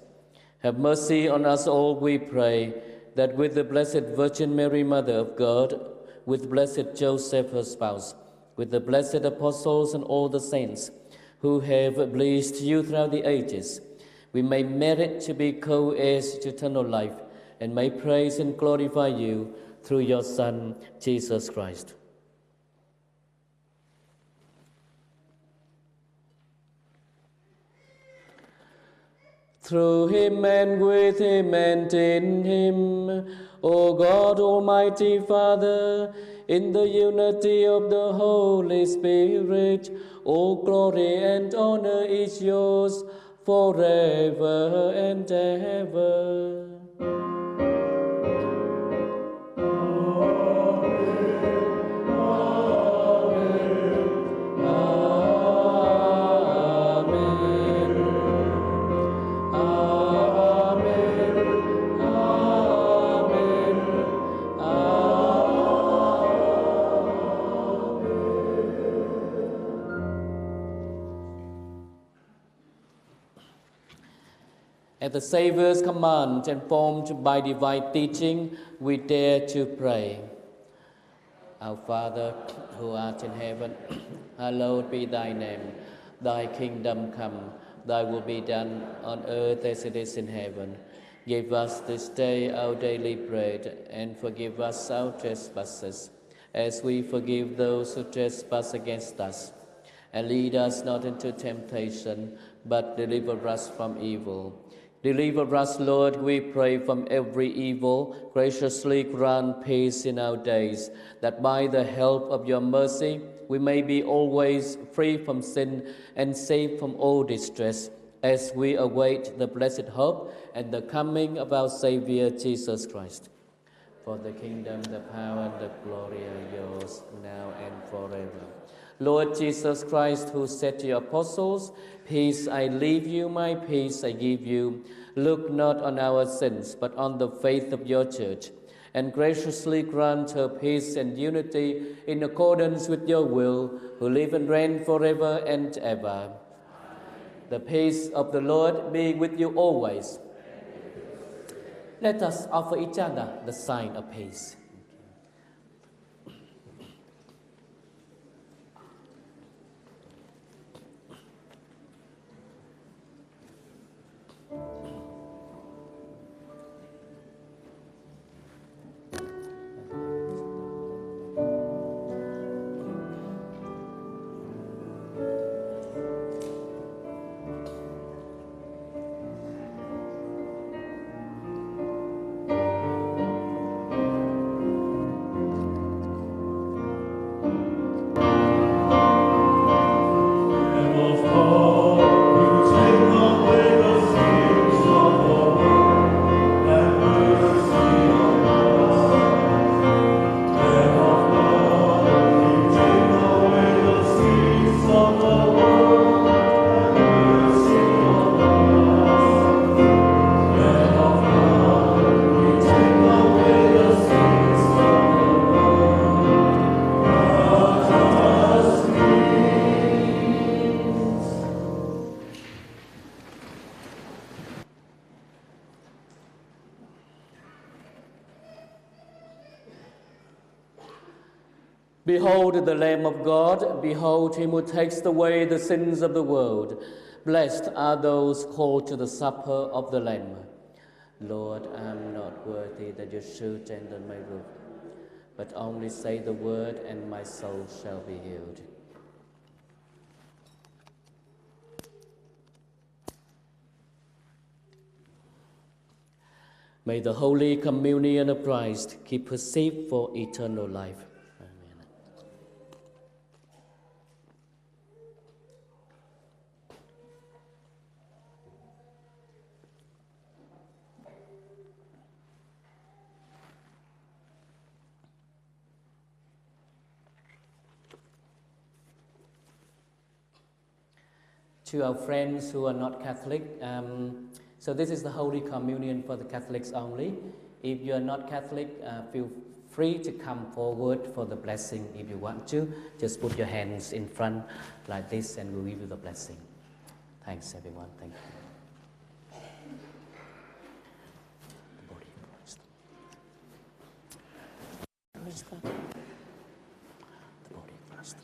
Have mercy on us all, we pray, that with the Blessed Virgin Mary, Mother of God, with Blessed Joseph, her spouse, with the blessed apostles and all the saints who have pleased you throughout the ages, we may merit to be co-heirs to eternal life, and may praise and glorify you through your Son, Jesus Christ. Through him and with him and in him, O God, Almighty Father, in the unity of the Holy Spirit, all glory and honor is yours forever and ever. At the Savior's command and formed by divine teaching, we dare to pray. Our Father, who art in heaven, hallowed be thy name. Thy kingdom come, thy will be done on earth as it is in heaven. Give us this day our daily bread, and forgive us our trespasses, as we forgive those who trespass against us. And lead us not into temptation, but deliver us from evil. Deliver us, Lord, we pray, from every evil. Graciously grant peace in our days, that by the help of your mercy we may be always free from sin and safe from all distress, as we await the blessed hope and the coming of our Savior, Jesus Christ. For the kingdom, the power, and the glory are yours, now and forever. Lord Jesus Christ, who said to your apostles, Peace I leave you, my peace I give you, look not on our sins, but on the faith of your church, and graciously grant her peace and unity in accordance with your will, who live and reign forever and ever. The peace of the Lord be with you always. Let us offer each other the sign of peace. Behold the Lamb of God, behold him who takes away the sins of the world. Blessed are those called to the supper of the Lamb. Lord, I am not worthy that you should enter my roof, but only say the word, and my soul shall be healed. May the Holy Communion of Christ keep us safe for eternal life. Amen. To our friends who are not Catholic, so this is the Holy Communion for the Catholics only. If you are not Catholic, feel free to come forward for the blessing if you want to. Just put your hands in front like this and we'll give you the blessing. Thanks, everyone. Thank you. The body of Christ. The body of Christ.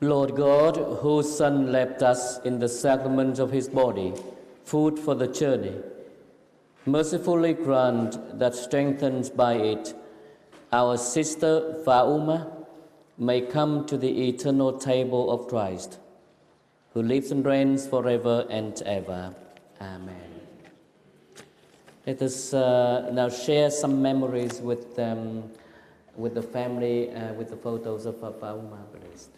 Lord God, whose Son left us in the sacrament of his body, food for the journey, mercifully grant that, strengthened by it, our sister Fauma may come to the eternal table of Christ, who lives and reigns forever and ever. Amen. Let us now share some memories with the family, with the photos of Fauma, please.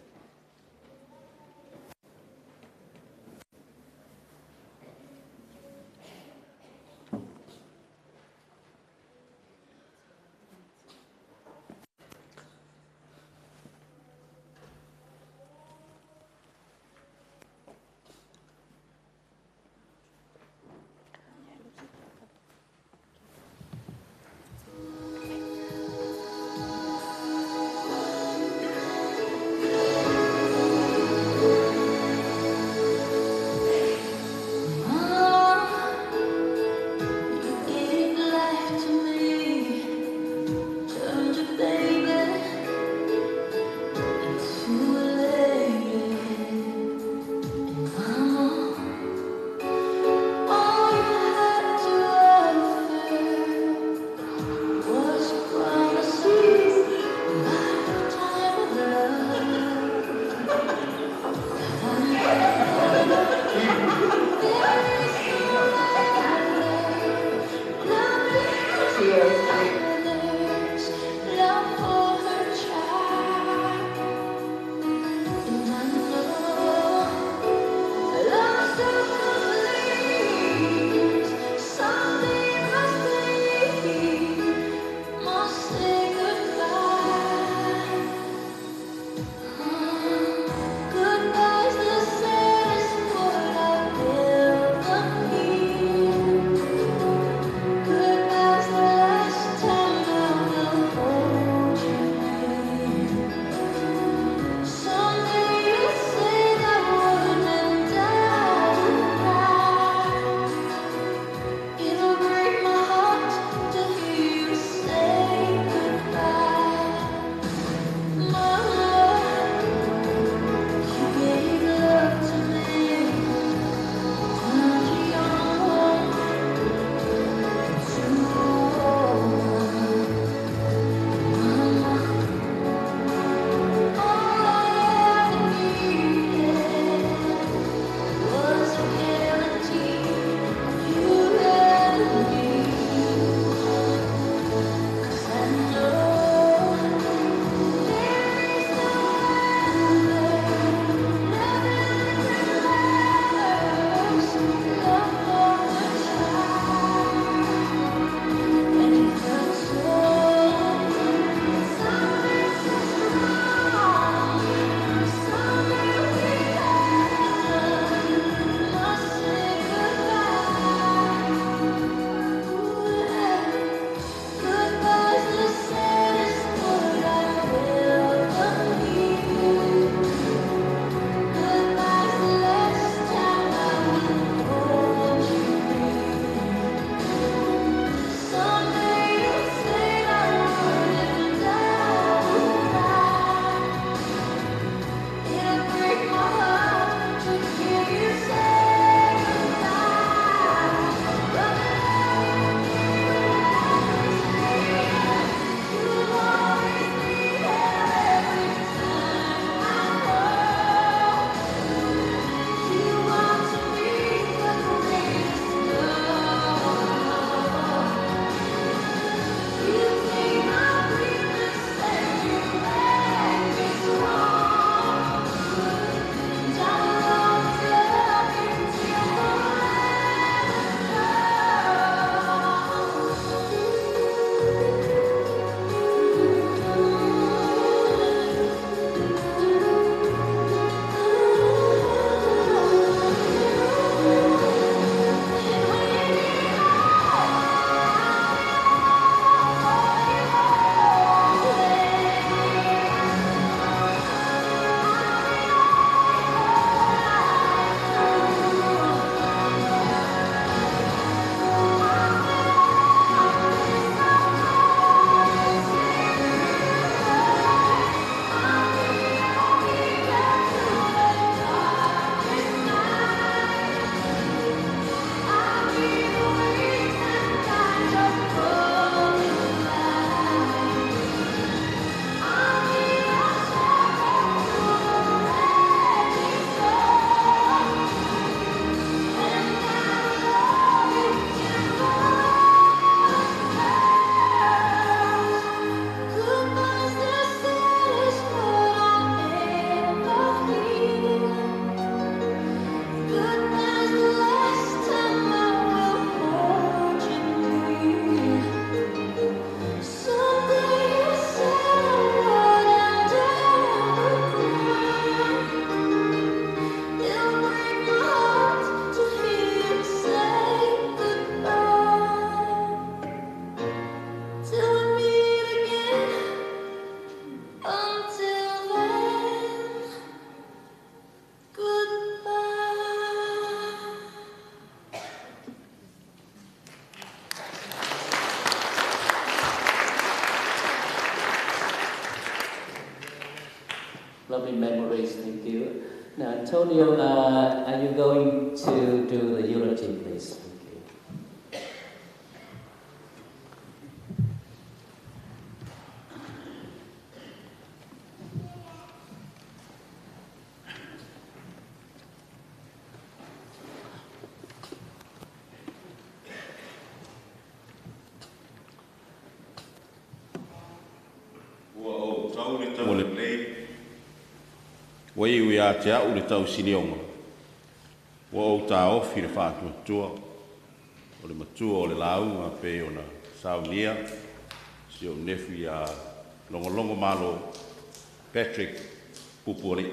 Lovely memories, thank you. Now, Antonio, are you going to do the eulogy, please? Thank you. Ua ou tau le taualelei, ua iu ia te au le tausinioga, ua ou taofi le faatuatua, o le matua o le lauga pei ona saunia, si ou nefu ia Logologo Malo, Patrick Pupualii.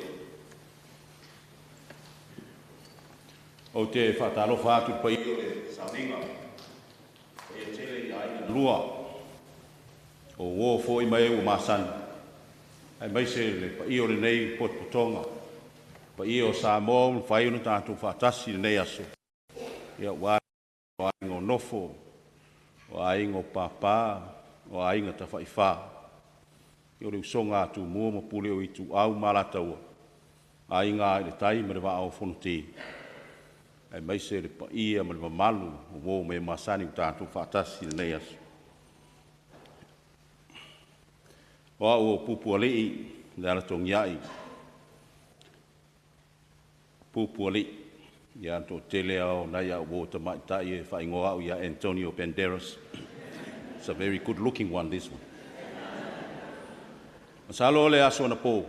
Ou te faatalofa atu i le paia o le sauniga, paia tele i aiga e lua, o uo foi ma e ua masani, aemaise le paia o lenei potopotoga, paia o Samoa ua mafai ona tatou faatasi i lenei aso, ia aua o aiga o nofo, o aiga o papa, o aiga tafaifa, ia o le usoga a Tumua ma Pule o Ituau ma Alataua, Aiga i le Tai ma le Vaa o Fonoti, aemaise le paia ma le mamalu o uo ma e masani ua tatou faatasi i lenei aso. O au o Pupualii le Alatogiai, Pupualii, ia toatele lava o nai au uo tamaitai e faaigoa au ia Antonio Banderas. It's a very good looking one, this one. Masalo o le aso anapo,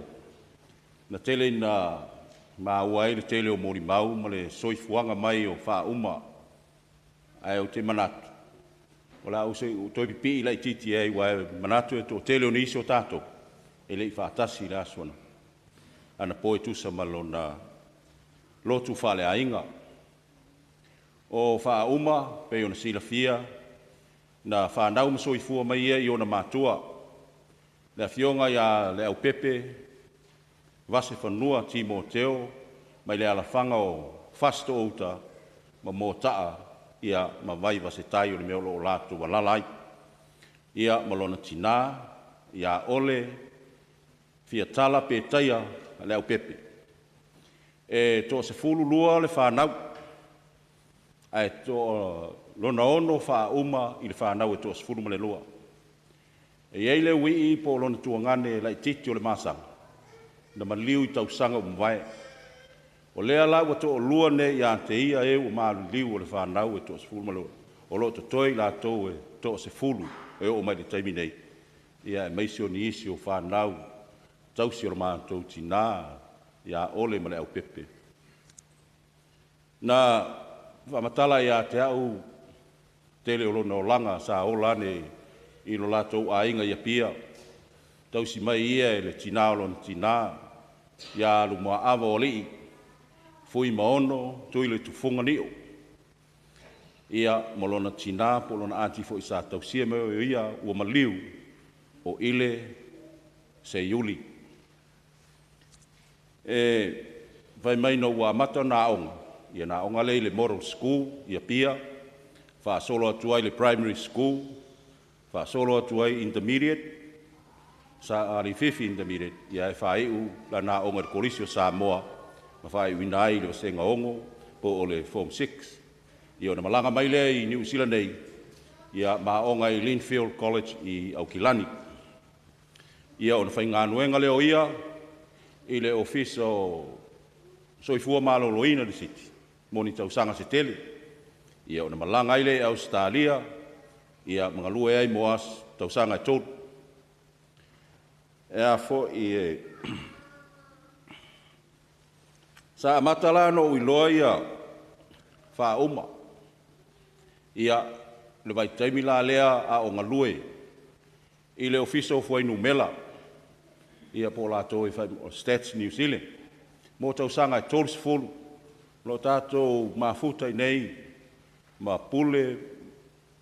na tele ina maua ai le tele o molimau ma le soifuaga mai o faauma, ae ou te manatu, o le a ou toe pipii laitiiti ai, aua e manatu e toatele o nisi o tatou e le i faatasi i le aso anapo e tusa ma lona lotu faaleaiga. O faauma, pei ona silafia, na fanau ma soifua mai ia i ona matua, le afioga ia Leaupepe Vasefanua Timoteo mai le alafaga o Fasitoouta ma Mota'a ia ma Vaivasetai o le mea o lo o latou alaala ai. Ia ma lona tinā ia Ole Fiatala Petaia Leaupepe. E toa-12 le fanau, ae toa lona 6 faauma i le fanau e toa-12. E i ai le uii po o lona tuagane laitiiti o le masaga, na maliu i tausaga ua mavae. O lea la ua toalua nei ia te ia e ua maliliu o le fanau e toa-12, o lo o totoe i latou e toa-10 e oo mai i le taimi nei, ia aemaise o nisi o fanau tausi o le matou tinā ia Ole ma Leaupepe. Na faamatala ia te au tele o lona olaga sa ola ane i lo latou aiga i Apia, tausi mai ia e le tinā o lona tinā, ia Lumuaava o Alii, Fuimaono Tuiletufuga Ni'u, ia ma lona tinā po o lona ati foi sa tausia mai o ia ua maliu o Ile Seiuli. E fai mai ina ua amata ona aoga, ia ona aoga lea i le Model School i Apia, faasolo atu ai i le Primary School, faasolo atu ai Intermediate, sa Leififi Intermediate, ia ae faaiu lana aoga i le Kolisi o Samoa ma faaiuina ai i le Vasega 6 po o le Form 6. Ia ona malaga mai lea i Niu Sila nei, ia ma aoga i Linfield College i Aukilani. Ia ona faigaluega lea o ia i le Ofisa o Soifua Maloloina i le Siti mo ni tausaga se tele. Ia ona malaga ai lea i Ausetalia, ia ma galue ai mo tausaga e 3. E a foi e sa amata la ona ou iloa ia faauma, ia le vaitaimi la lea a o galue i le Ofisa o Fuainumera, ia po o latou e fai o Stats New Zealand, mo tausaga e 30, o lo o tatou mafuta i inei ma pule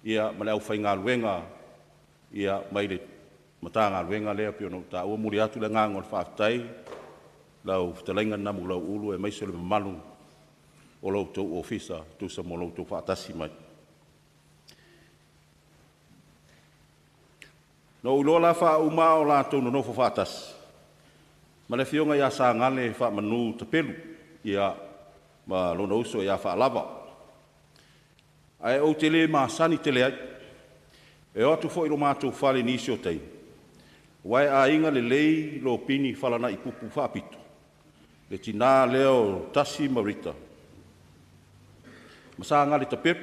ia ma le aufaigaluega ia mai le Matagaluega lea pei ona ou taua. E momoli atu le agaga o le faafetai lau fetalaiga Namulau'ulu aemaise o le mamalu o lo outou ofisa tusa ma lo outou faatasi mai. Na ou iloa la faauma a o latou nonofo faatasi. Ma le afioga ia Sagale Faamanu Tapelu, ia, ma lona uso ia Faalava. Ae ou te le masani tele ai. E o atu foi i lo matou fale i nisi o taimi, aua e aiga lelei Lopini Falanaipupu Faapito, le tinā lea o Tasi ma Rita, ma Sagale Tapelu,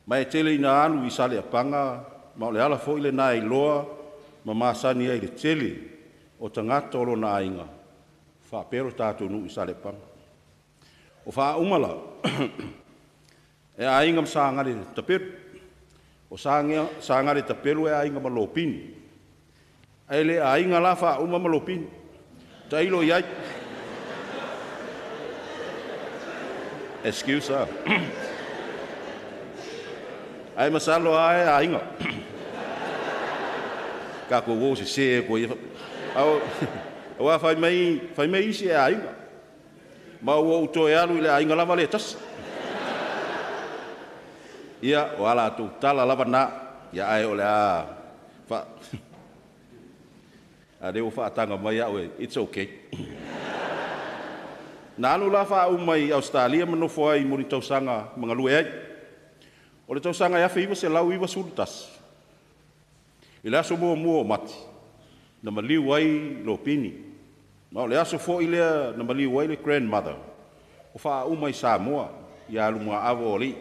ma e tele ina alu i Saleapaga, ma o le ala foi lena e iloa ma masani ai i le tele o tagata o lona aiga faapea lo tatou nuu i Saleapaga. O Faauma la, e aiga ma Sagale Tapelu. O Sagale Tapelu e aiga ma Lopini. Ae le aiga la Faauma ma Lopini. Tailo i ai. Excuse a. Ae masalo lava e aiga. Tatou o sese ko ia. Aua fai mai isi e aiga. Ma ua ou toe alu i le aiga lava le tasi. Ia, o ala tou tala lava na. Ia ae o le a fa a lea ua faataga mai au e, it's okay. Na alu la Faauma i Ausetalia ma nofo ai mo ni tausaga ma galue ai. O le tausaga e 1991, i le aso muamua o Mati, na maliu ai Lopini. Ma o le aso foi lea na maliu ai le grandmother o Faauma i Samoa, ia Lumaava o Alii,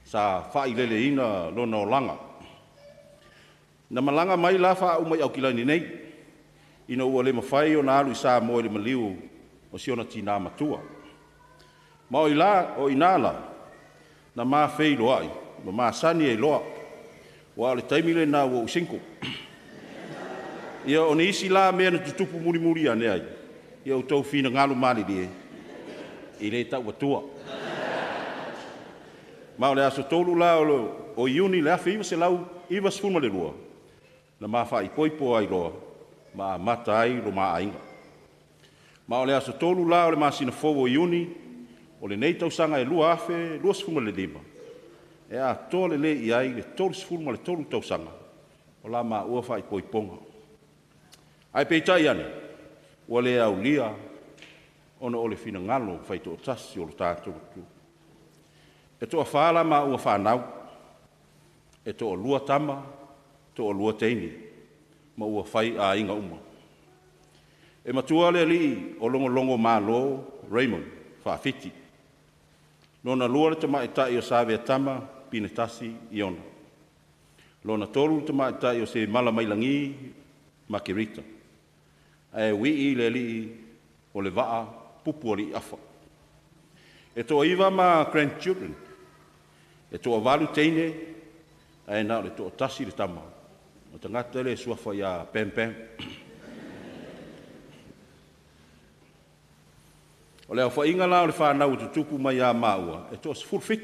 sa faaileleina lona olaga. Na malaga mai la Faauma i Aukilani nei, ina ua le mafai ona alu i Samoa i le maliu o si ona tinā matua. Ma o ina la, na mafeiloai ma masani ai loa, aua o le taimi lena ua ou single. Ia o nisi la mea na tutupu mulimuli ane ai, ia outou finagalo malilie, i le tau atua. Ma o le aso 3 la o Iuni le 1992, na mafaipoipo ai loa ma amata ai lo ma aiga. Ma o le aso 3 la o le masina fou o Iuni, o lenei tausaga e 2025, e atoa lelei i ai le 33 tausaga o la maua faaipoipoga. Ae peitai ane, ua le aulia ona o le finagalo faitoatasi o lo tatou Atua. E toafa la maua fanau, e toalua tama, toalua teine, ma ua fai aiga uma. E matua le alii o logologo malo Raymond Faafiti. Lona lua le tamaitai o Saveatama Pinetasi Iona. Lona tolu le tamaitai o se Malamailagi Makerita. Ae uii le alii o le vaa pupu alii afa. E toaiva ma grandchildren. E toavalu teine, ae na o le toatasi le tama. O tagata le suafa ia Pam Pam. O le aofaiga la o le fanau e tutupu mai ia maua, e toa 17.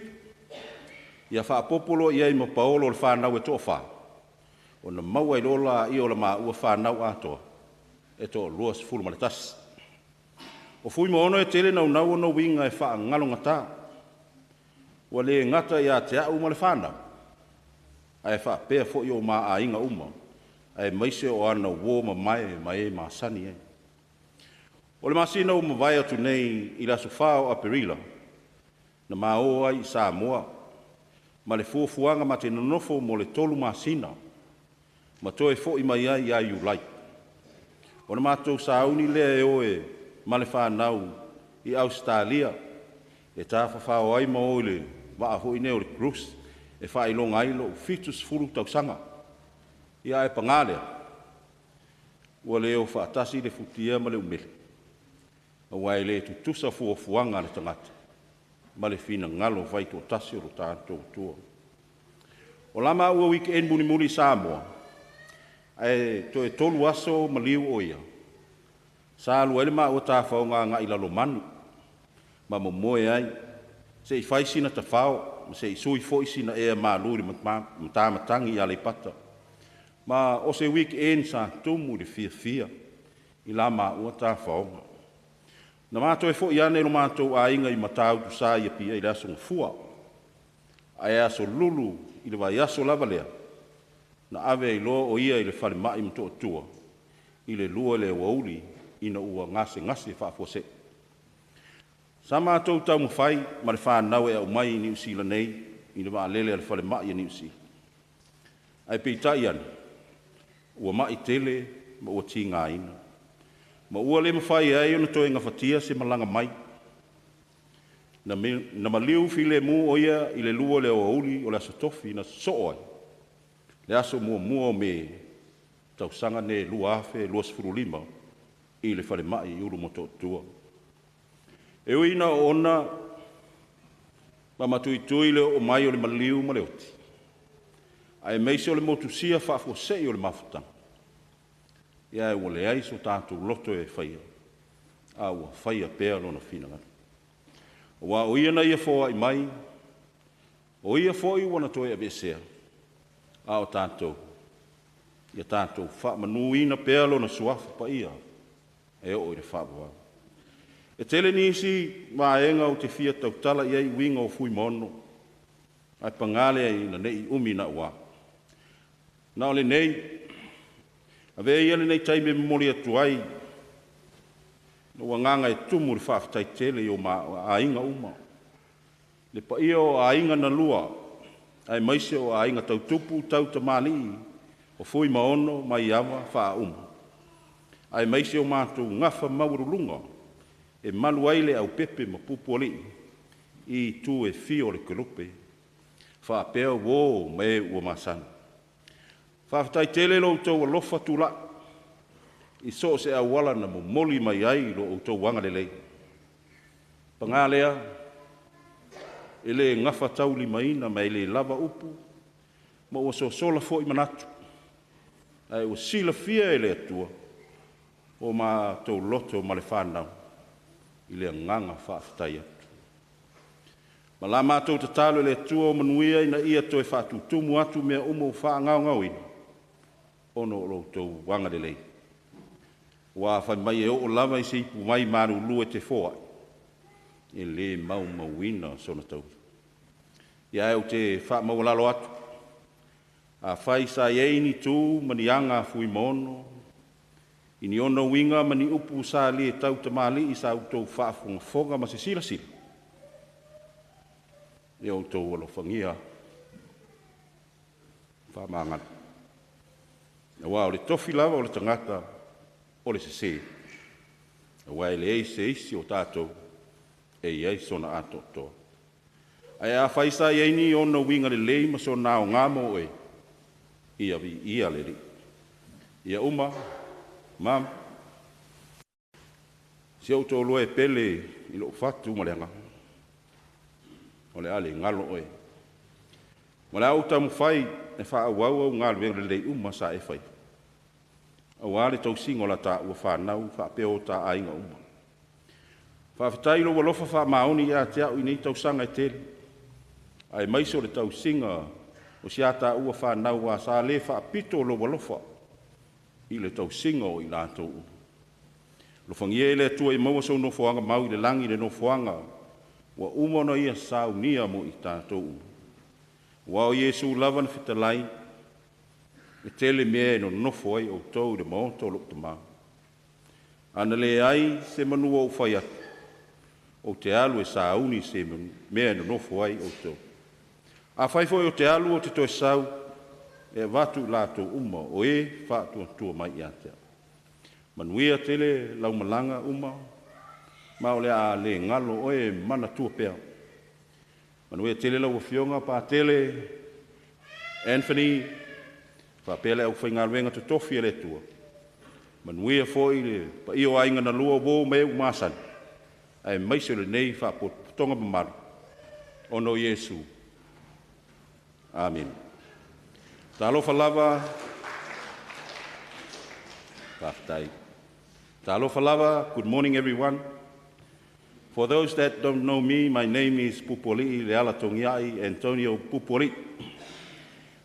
Ia faapopo loa i ai ma paolo o le fanau e toafa, ona maua ai loa la ia o la maua fanau atoa, e toa 21. O Fuimaono e tele naunau ona uiga e faangalogata. Ua le gata ia te au ma le fanau, ae faapea foi o ma aiga uma, ae maise o ana uo mamae ma e masani ai. O le masina ua mavae atu nei i le aso 4 o Aperila, na maō ai i Samoa, ma le fuafuaga ma te nonofo mo le 3 masina, ma toe foi mai ai ia Iulai. O na matou sauni lea e oe ma le fanau i Ausetalia, e tafafao ai ma o i le vaa foi nei o le cruise, e faailoga ai lou 70 tausaga. Ia ae pagā lea, ua le o faatasi le futia ma le umele, aua e le tutusa fuafuaga a le tagata ma le finagalo faitoatasi o lo tatou Atua. O la maua weekend mulimuli i Samoa, ae toe 3 aso maliu o ia, sa alu ai le maua tafaoga agai Lalomanu, ma momoe ai, se i fai sina tafao, ma se i sui foi sina ea malu i le matamatagi i Aleipata. Ma o se weekend sa tumu i le fiafia i la maua tafaoga. Na matou foi ane i lo matou aiga i Matautu sa i Apia i le aso Gafua. Ae aso Lulu i le vaiaso lava lea, na ave ai loa o ia i le falemai Motootua i le 2 i le aoauli ina ua gasegase faafuasei. Sa matou taumafai ma le fanau e aumai i Niu Sila nei i le vaalele a le falemai a Niu Sila, ae peitai ane, ua ma'i tele ma ua tigaina, ma ua le mafai ai ona toe gafatia se malaga mai. Na maliu filemu o ia i le 2 i le aoauli o le Aso Tofi na sosoo ai, le aso 1 o Me, tausaga lenei 2025 i le falemai i Ulumotootua. E ui ina oona ma matuitui le oo mai o le maliu ma le oti, aemaise o le motusia faafuasei o le mafutaga, ia ae ua leai so tatou loto e faia, a ua faia pea Lona finagalo. Aua o Ia na Ia foai mai, o Ia foi ua na toe aveesea, a o tatou, ia tatou faamanuina pea Lona Suafa Paia e oo i le faavavau. E tele nisi vaega ou te fia tautala i ai i uiga o Fuimaono, ae paga lea ina ne i umi naua. Na o lenei, avea ia lenei taimi e momoli atu ai lou agaga e tumu i le faafetai tele i o ma aiga uma, le paia o aiga na lua, aemaise o aiga tau tupu tau tamalii o Fuimaono Maiava Faaumu, aemaise o matou gafa maualuluga e malu ai le aupepe ma pupualii i itu e fia o le kelope, faapea uō ma e ua masani. Faafetai tele lo outou alofa tulai i so o se auala na momoli mai ai lo outou agalelei. Paga lea, e le gafataulimaina ma e le lava upu, ma ua sosola foi manatu, ae ua silafia e le Atua o matou loto ma le fanau i le agaga faafetai atu. Ma la matou tatalo i le Atua o manuia ina ia toe faatutumu atu mea uma ua faagaogaoina ona o lo outou agalelei. Aua fai mai e oo lava i se ipuvai malulu e te foai, e le maumauina sona taui. Ia ae ou te faamaualalo atu, afai sa i ai ni tu ma ni aga a Fuimaono, i ni ona uiga ma ni upu sa le tautamalii i sa outou faafogafoga ma se silasila, ia outou alofagia faamagalo. Aua o le tofi lava o le tagata o le sesē, aua e leai se isi o tatou e i ai sona atoatoa. Ae afai sa i ai ni ona uiga lelei ma sona aoga mo oe, ia viia le Alii. Ia uma, Mum, si ou toalua e pele i lou fatu ma le agaga, o le a le galo oe. Ma o le a ou taumafai e faaauau au galuega lelei uma sa e faia, aua le tausiga o la taua fanau faapea o ta aiga uma. Faafetai i lou alofa faamaoni ia te au i nei tausaga e tele, aemaise o le tausiga o si a taua fanau aua sa le faapito lou alofa i le tausiga o i latou uma. Alofagia e le Atua ia maua sou nofoaga mau i le lagi, le nofoaga ua uma ona Ia saunia mo i tatou uma. Aua o Iesu lava na fetalai, e tele mea e nonofo ai outou i le maota o lou Tamā. A na leai se manu ou fai atu, ou te alu e sauni se mea e nonofo ai outou. Afai foi ou te alu ou te toe sau, e avatu i latou uma o e faatuatua mai ia te au. Manuia tele lau malaga uma, ma o le a le galo oe e manatua pea. Manuia tele lau Afioga Patele Anthony, faapea le aufaigaluega totofi a le Atua. Manuia foi le paia o aiga na lua, uo ma e ua masani, aemaise o lenei faapotopotoga mamalu, ona o Iesu. Amene. Talofa lava, faafetai. Talofa lava, good morning everyone. For those that don't know me, my name is Pupualii Leala Togiai Antonio Pupualii.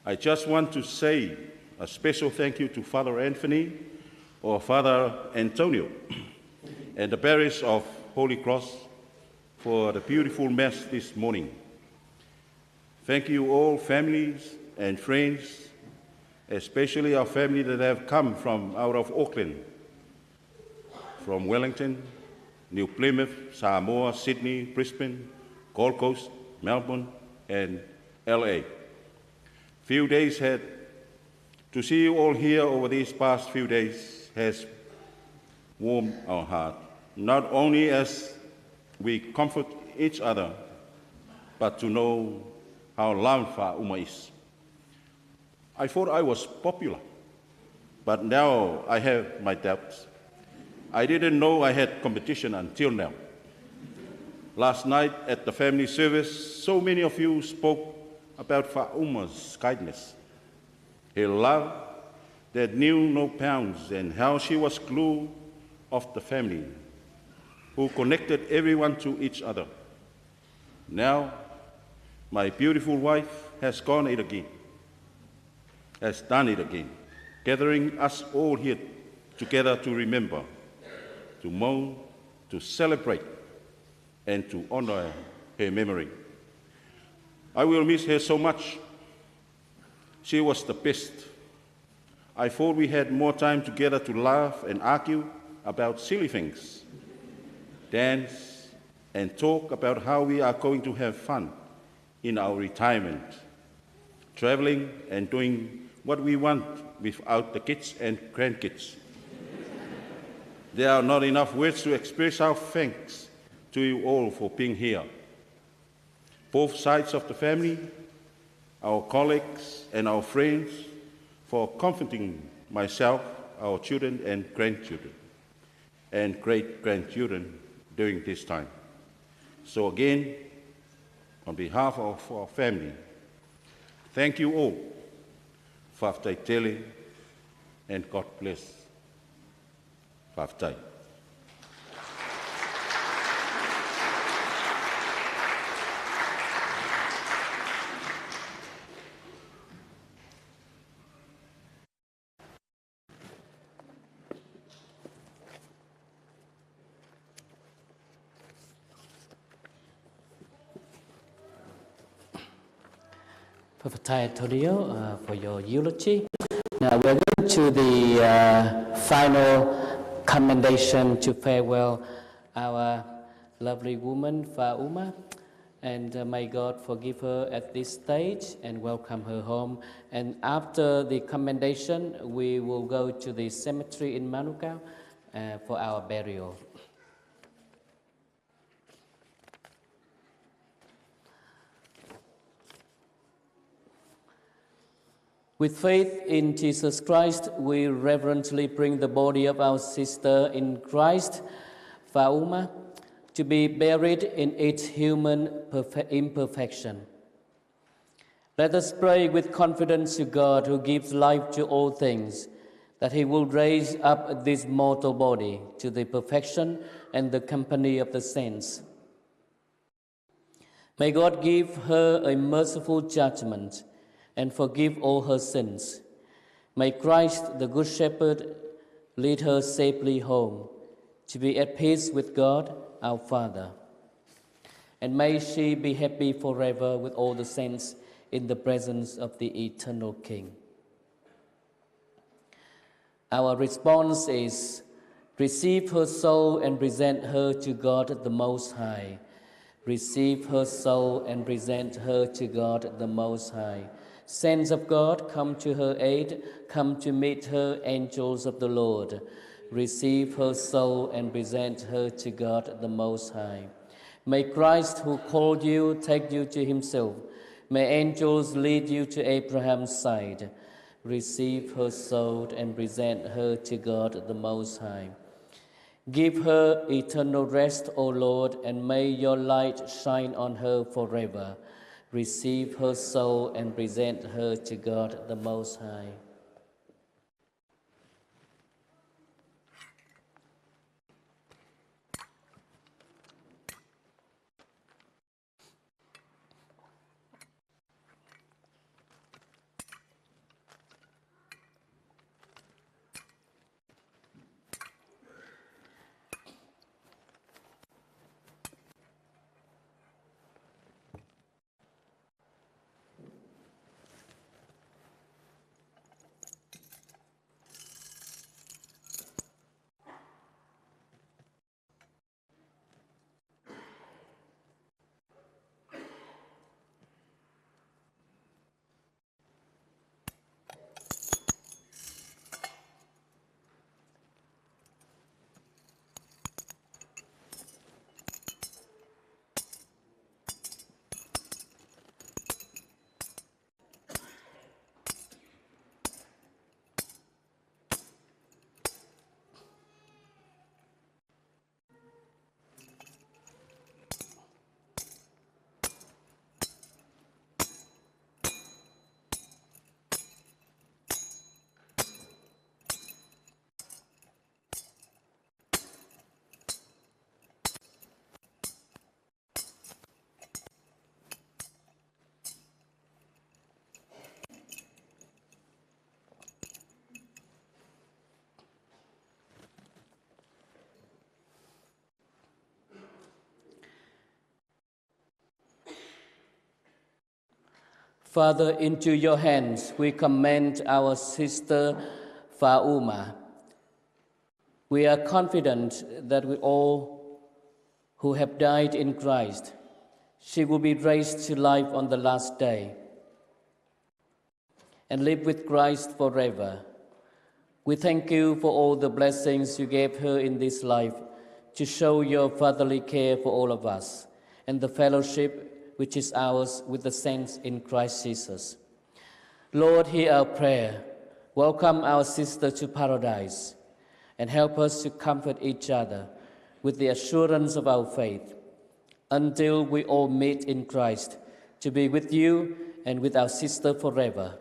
I just want to say a special thank you to Father Anthony, or Father Antonio, and the parish of Holy Cross for the beautiful Mass this morning. Thank you all families and friends, especially our family that have come from out of Auckland. From Wellington, New Plymouth, Samoa, Sydney, Brisbane, Gold Coast, Melbourne, and LA. Few days had to see you all here over these past few days has warmed our heart, not only as we comfort each other, but to know how loved Fa'auma is. I thought I was popular, but now I have my doubts. I didn't know I had competition until now. Last night at the family service, so many of you spoke about Fa'auma's kindness, her love that knew no bounds, and how she was glue of the family, who connected everyone to each other. Now, my beautiful wife has gone it again, has done it again, gathering us all here together to remember, to mourn, to celebrate, and to honor her memory. I will miss her so much. She was the best. I thought we had more time together to laugh and argue about silly things, dance and talk about how we are going to have fun in our retirement, traveling and doing what we want without the kids and grandkids. There are not enough words to express our thanks to you all for being here. Both sides of the family, our colleagues and our friends, for comforting myself, our children and grandchildren, and great-grandchildren during this time. So again, on behalf of our family, thank you all. Fa'afetai tele, and God bless. Fa'afetai. Fa'afetai, Antonio, for your eulogy. Now we're going to the final commendation to farewell our lovely woman, Fa'auma, and may God forgive her at this stage and welcome her home. And after the commendation, we will go to the cemetery in Manukau for our burial. With faith in Jesus Christ, we reverently bring the body of our sister in Christ, Fa'auma, to be buried in its human imperfection. Let us pray with confidence to God, who gives life to all things, that he will raise up this mortal body to the perfection and the company of the saints. May God give her a merciful judgment and forgive all her sins. May Christ, the Good Shepherd, lead her safely home, to be at peace with God, our Father. And may she be happy forever with all the saints in the presence of the eternal King. Our response is, receive her soul and present her to God the Most High. Receive her soul and present her to God the Most High. Saints of God, come to her aid, come to meet her, angels of the Lord. Receive her soul and present her to God the Most High. May Christ, who called you, take you to himself. May angels lead you to Abraham's side. Receive her soul and present her to God the Most High. Give her eternal rest, O Lord, and may your light shine on her forever. Receive her soul and present her to God the Most High. Father, into your hands we commend our sister Fauma. We are confident that we all who have died in Christ, she will be raised to life on the last day and live with Christ forever. We thank you for all the blessings you gave her in this life to show your fatherly care for all of us and the fellowship which is ours with the saints in Christ Jesus. Lord, hear our prayer. Welcome our sister to paradise and help us to comfort each other with the assurance of our faith until we all meet in Christ to be with you and with our sister forever.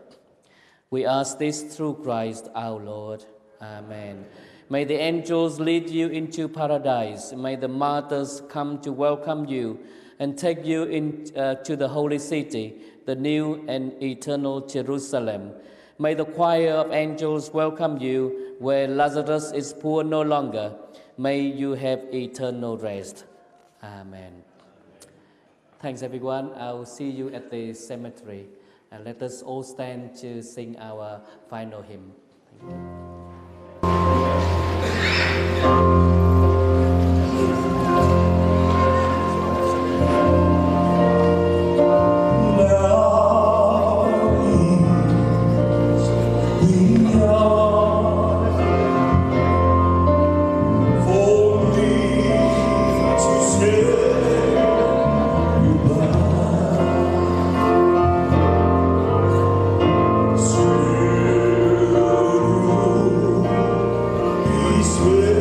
We ask this through Christ our Lord. Amen. May the angels lead you into paradise. May the martyrs come to welcome you and take you in, to the holy city, the new and eternal Jerusalem. May the choir of angels welcome you where Lazarus is poor no longer. May you have eternal rest. Amen. Thanks, everyone. I will see you at the cemetery. And let us all stand to sing our final hymn. Thank you. Sweet.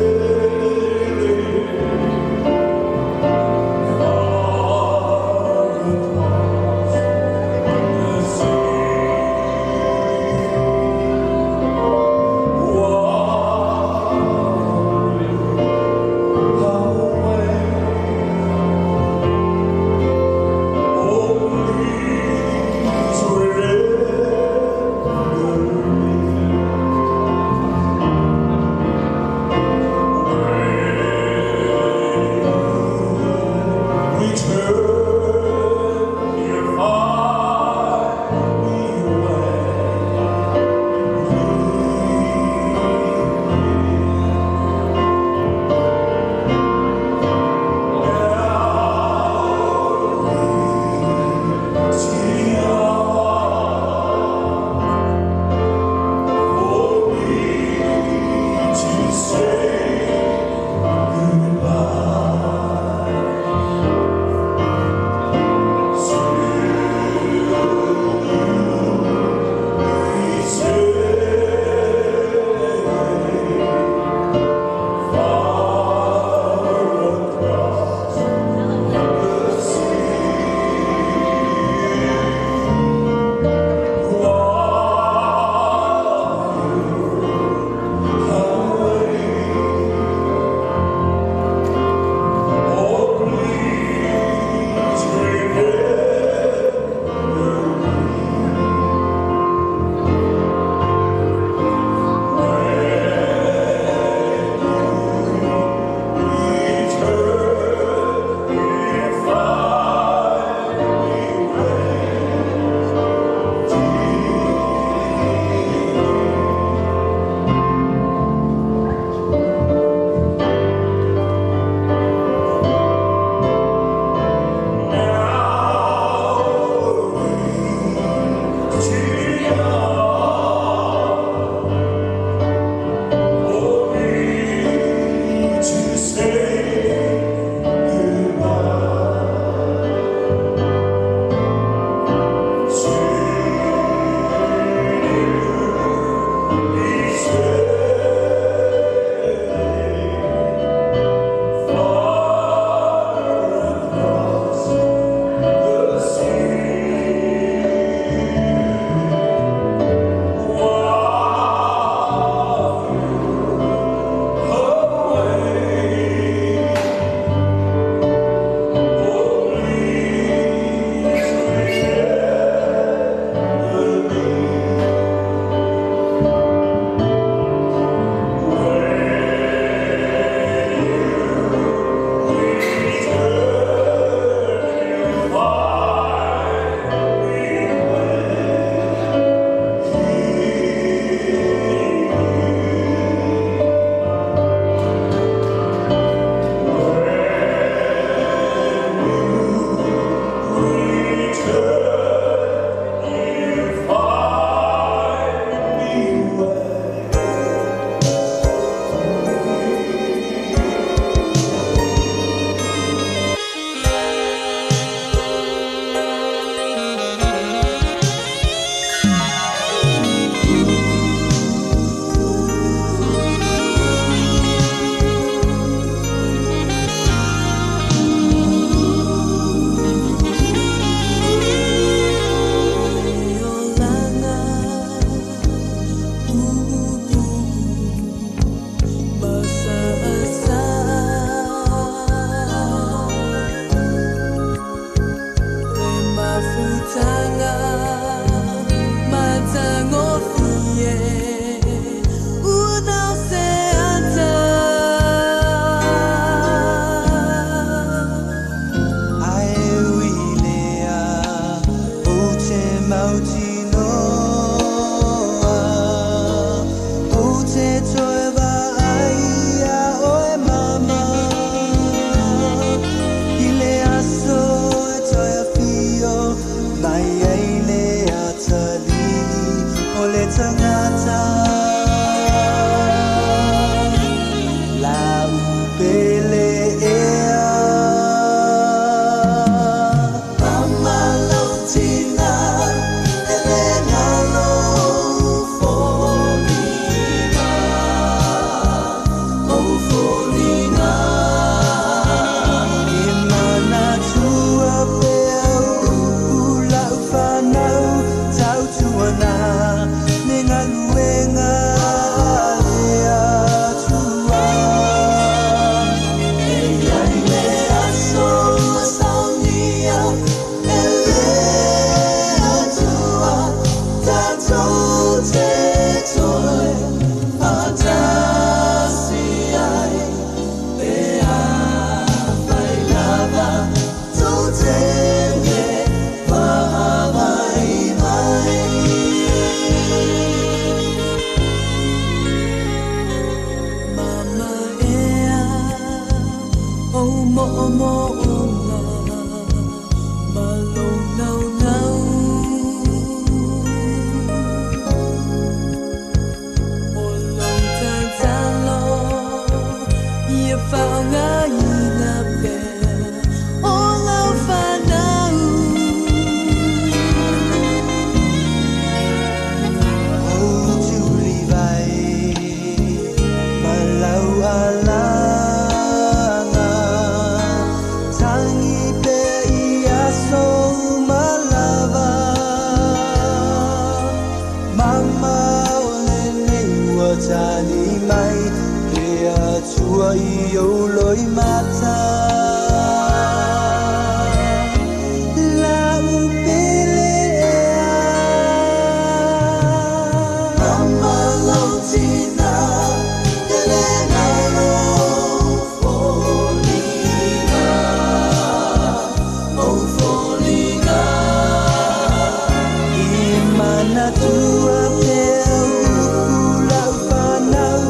Mafutanga matagofie ua se ata. Ae ui lea ou te mautinoa, ou te toe vaai ia oe mama, i le aso e toe afio mai ai le atalii o le tagata. Lau pele ea. Mama lau tina, e le galo foliga, o foliga. E manatua pea upu lau whanau, tautuana, le galuega a le Atua. E iai le aso ua saunia e le Atua, tatou te toe faatasi ai, pe afai lava tou te le faavaivai. Mama ea o mo'omo'oga ma lou naunau, o lou tatalo ia faaaogaina pea o lau fanau. Ou tulivai ma lau alaga, tagi pea i aso uma lava. Mama o lenei ua tali mai le Atua i ou loimata. Lau pele ea. Mama lau tina, e le galo foliga, o foliga. E manatua pea upu lau whanau,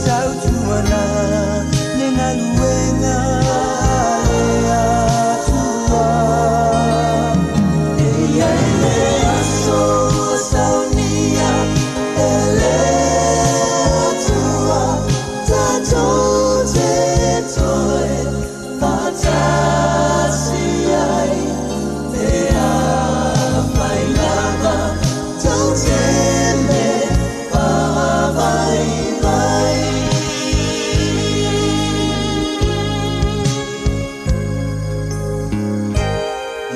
tautuana, le galuega a le Atua. E iai le aso ua saunia e le Atua, tatou te toe faatasi ai, pe afai lava tou te le faavaivai.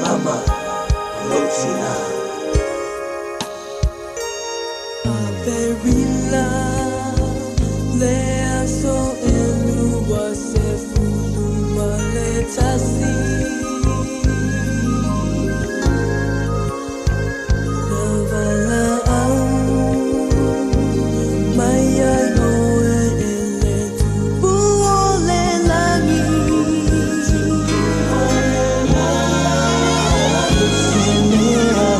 Mama, lou tina. Aperila le aso e 21. Na valaau mai ai oe e le Tupu o le lagi. Se mea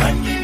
Ani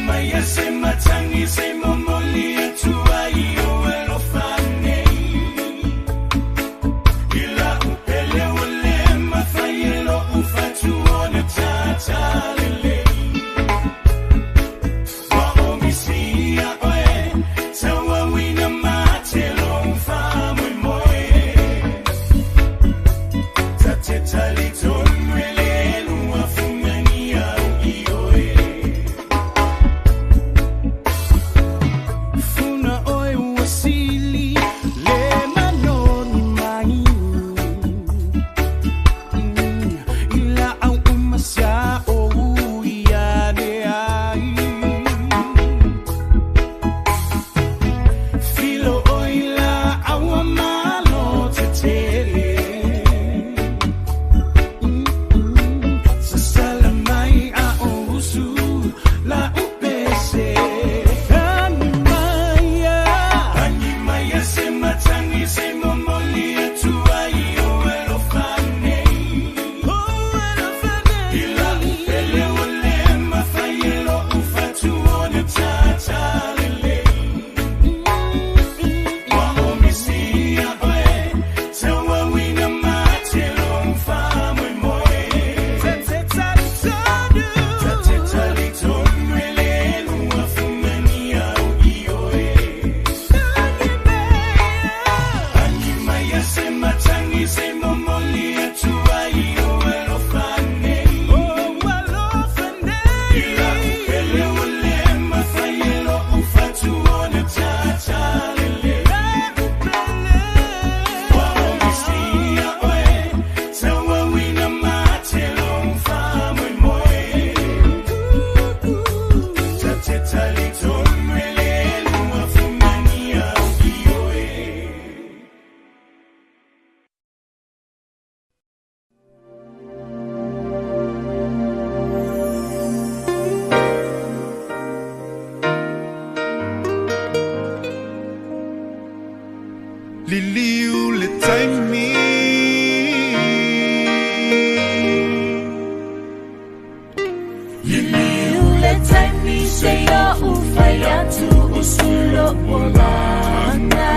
fai atu o sui lou olaga.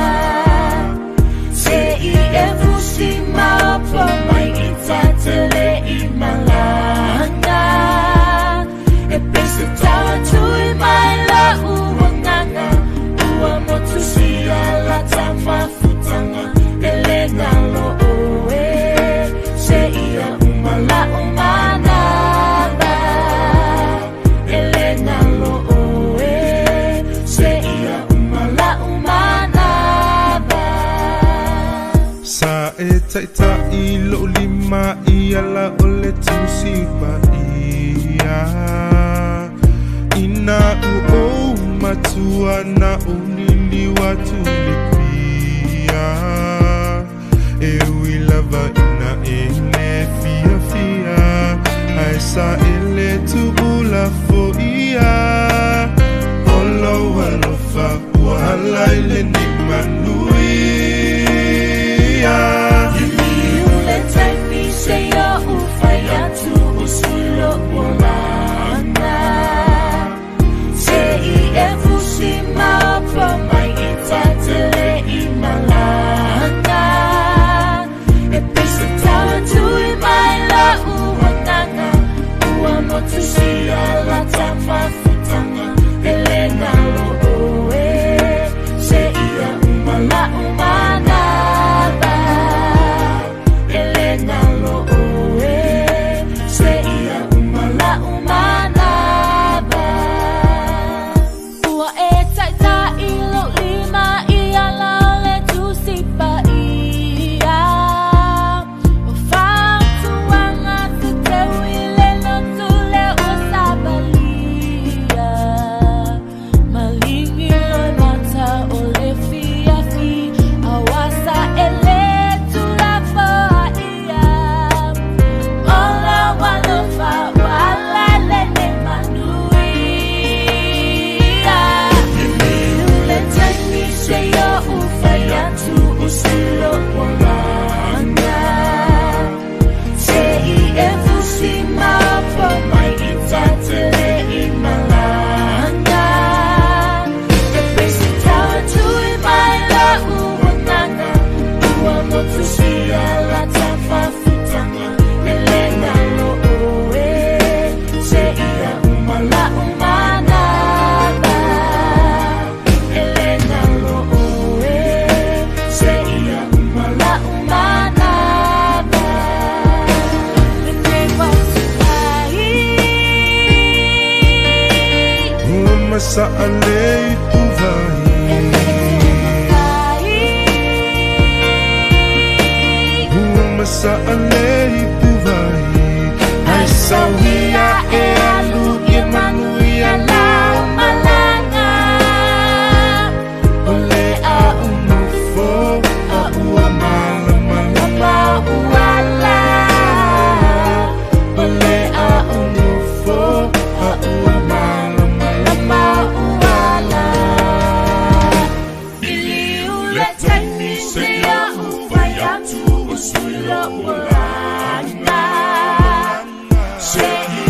Se i e fusi maopo mai i tatele i malaga. E pese tau atu i mai la uagaga. Ua motu sia la tamafutanga. E le nalo oe. Se ia umala umanaba. E le nalo oe. Se ia umala umanaba. Sa e taʻitaʻi loʻu lima i ala o le tusi paia. Ina u ou matua na ou liliu atu le pia. E ui lava ina e le fiafia. Ae sa e le tuʻu lafoia. O lou alofa ua hala i lenei manuia. Liliu le taimi se ia u fai atu o sui lou olaga. Se i e fusi maopo mai i tatele i malaga. E pese tau atu i mai la uagaga. Ua motu sia la tamafutanga. E le nalo oe. Se ia umala umanaba. E le nalo oe. Se ia umala umanaba. Ua e taʻitaʻi lou lima i ala o le tusi paia. O fautuaga se teu i le lotu lea ua sabalia. Maligi loe mata o le fiafi. Aua sa e le tulafoaia. O lou alofa ua ala i lenei manuia. Liliu le taimi seia ou fai atu o sui lou olaga. Se i e fusi maopo mai i tatele i malaga. E pese tau atu i mai la uagaga. Ua motu sia la tafafutanga. E le nalo oe. Se ia umala umanaba. E le nalo oe. Se ia umala umanaba. Lenei watuai. Ua masaʻa le ipuvai. Ua masaʻa le ipuvai. Ae sauia e alu ia manuia lau malaga. O le au nofo a ua malamalama uala. O le au nofo a ua malamalama uala. Liliu le taimi seia ou fai atu o sui lou olaga. Se i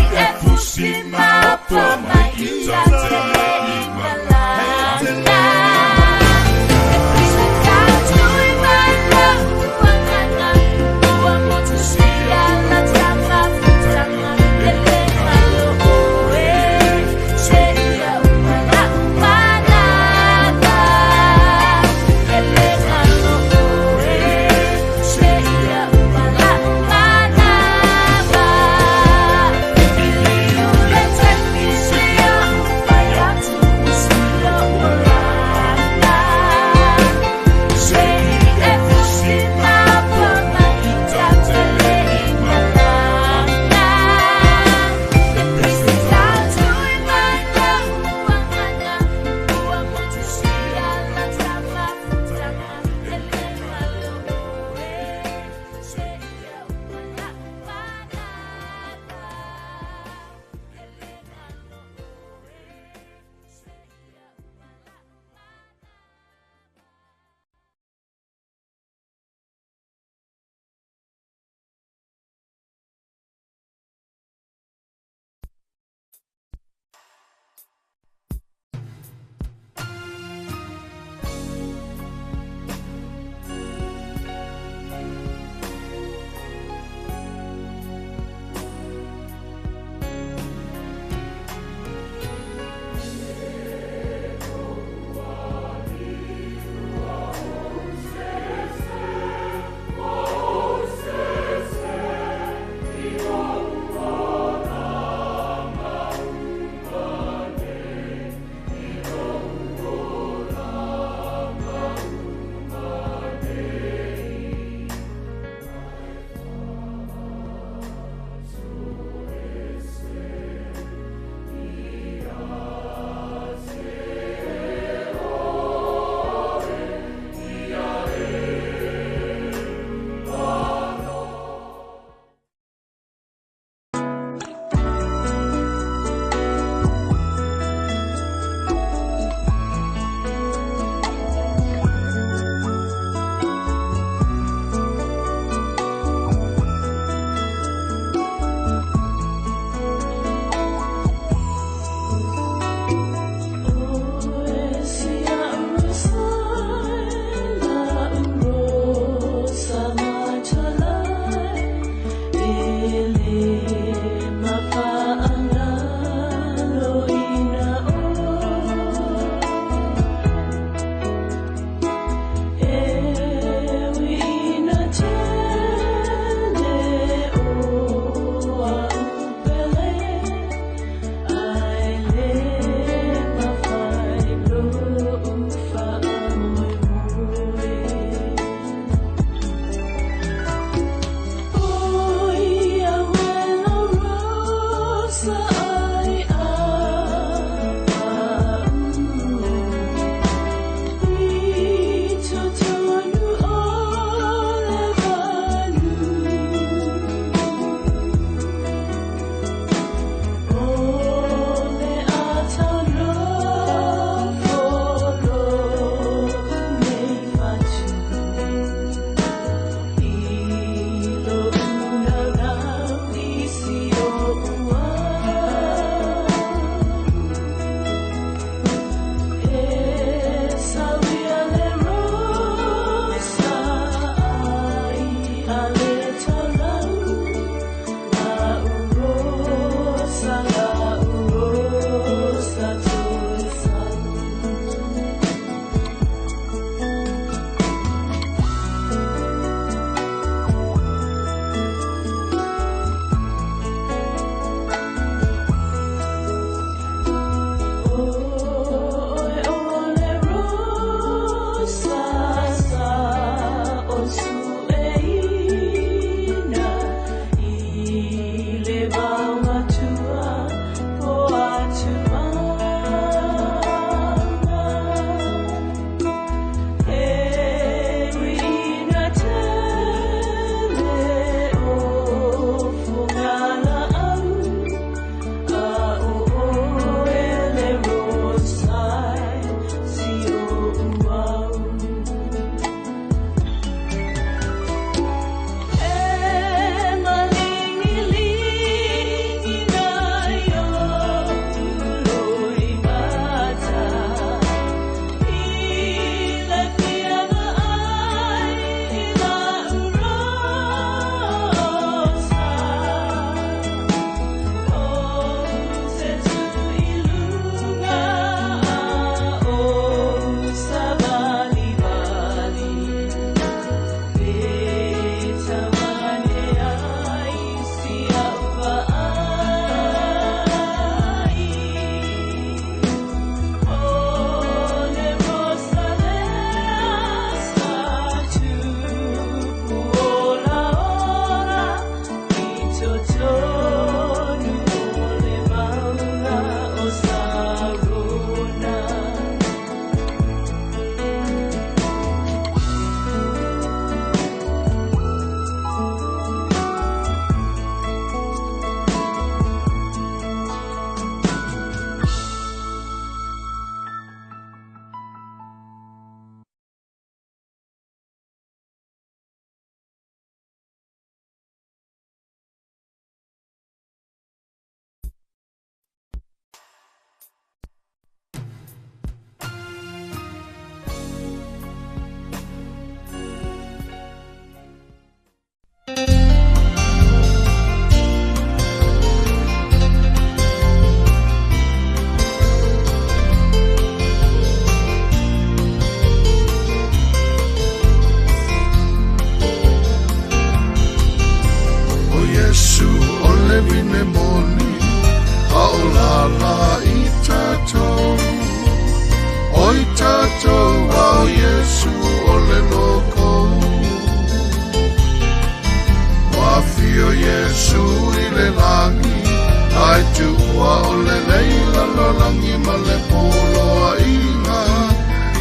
lagi ma le poloaiga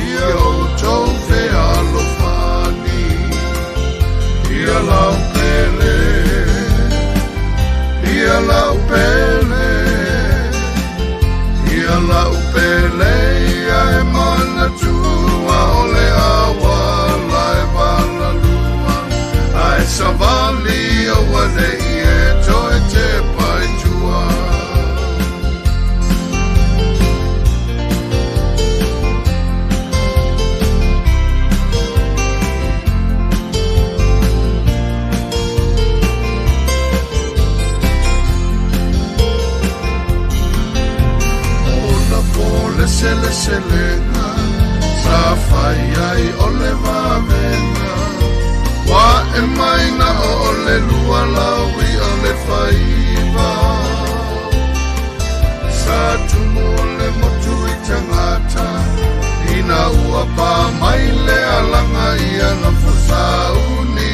ia outou fealofani ia lau pele ia lau pele ia lau pele ia e manatua o le auala e valalua ae savali aua nei e toe tepa i tua. Ona po le seleselega sa fai ai o le vavega wa e mai na o le lua laui o le faiva sa tumu o le motu i tangata ina ua pa mai le alaga ia na fusauni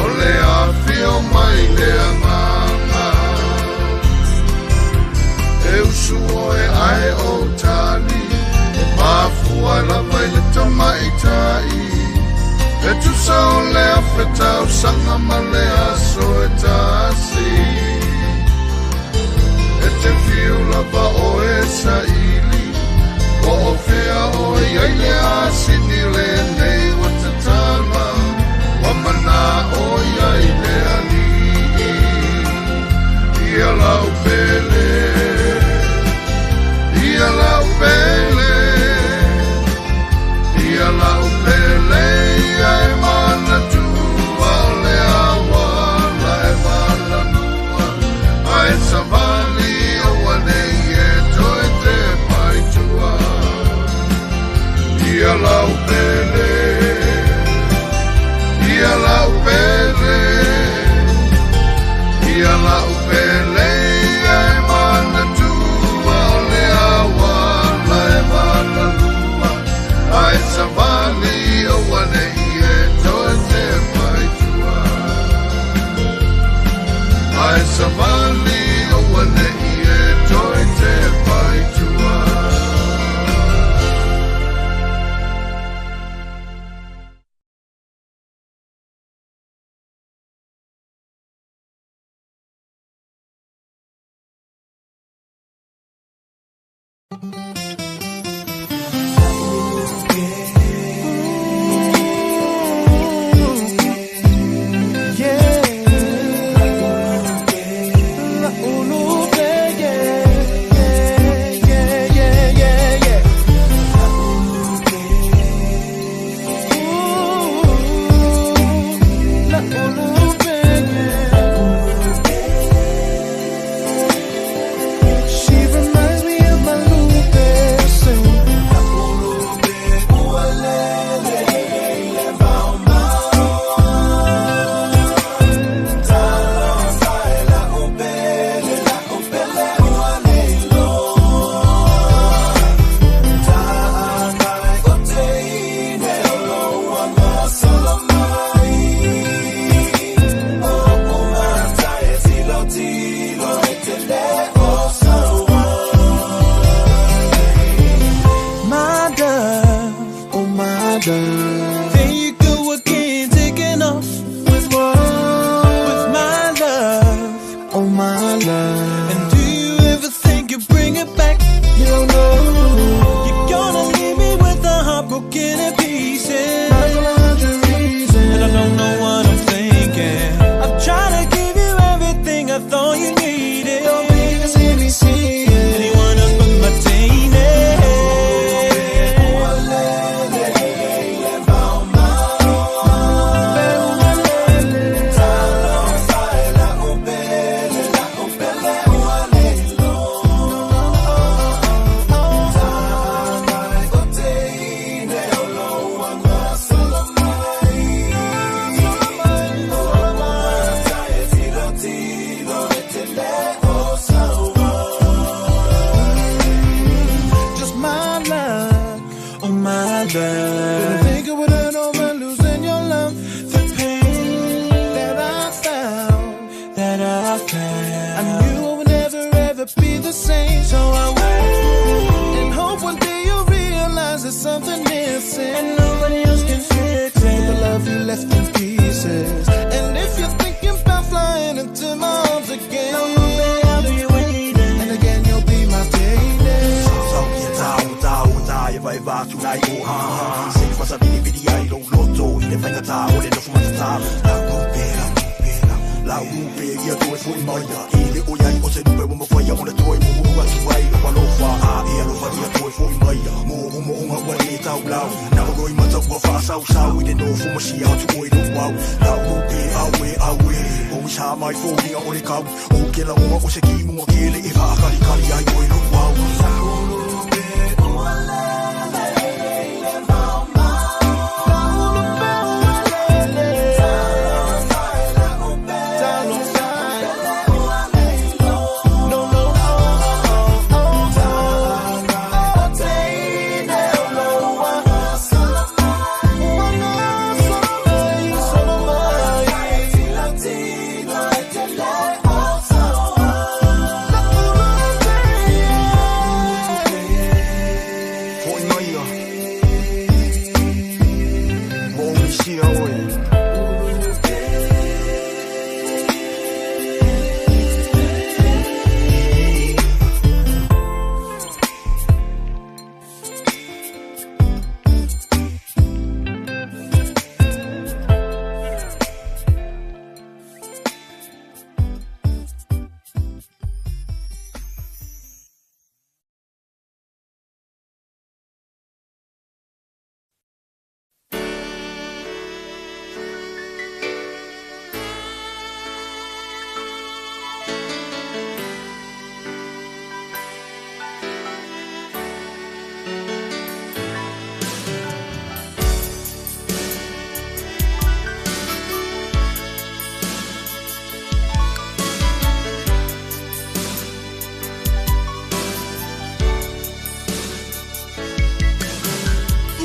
o le afio mai le agaga e usu oe ae o tali e mafua lava i le tamaitai e tusa o le afetausaga ma le aso e tasi e te fiu lava oe saili po o fea oe ai le asini lenei ua tatala ua mana'o iai le alii ia lau pele ia lau pele ia lau pele ia e manatua o le auala e valalua ae savali aua nei e toe tepa i tua ia lau pele ia lau pele ia lau pele ia e manatua o le auala e valalua ae savali aua nei e toe tepa i tua ae savali aua nei e toe tepa i tua. She reminds me of my Lupe, sing. My dove, oh my dove. There you go again, taking off with what? With my love, oh my love. And do you ever think you bring it back? You don't know. You're gonna leave me with a heart broken in pieces. And I don't know what I'm thinking. I've tried to give you everything I thought you needed. Don't be the Anyone else but my Dana. Just my luck, oh my love. Didn't think I wouldn't over losing your love. The pain that I found, that I found. I knew I would never ever be the same, so I waited. eva eva atu nai o ha ha. Se fasa vili vili ai lo loto i le faigata o le nofo matatalo. La upe, la upe, la upe ia toe fo'i mai e le o iai o se lupe ua mafaia ona toe mumu atu ai lou alofa. A e alofa ia toe fo'i mai mo omo'oga ua lē taulau. Na oloi mata ua fa'asausau i le nofo masia atu oe lo'u au. La upe auē auē o isa mai foliga o le kau. O ke lagoga o se kimuga kele e fa'akalikali ai oe lo'u au. Fo'i mai ia ua ou misia oe.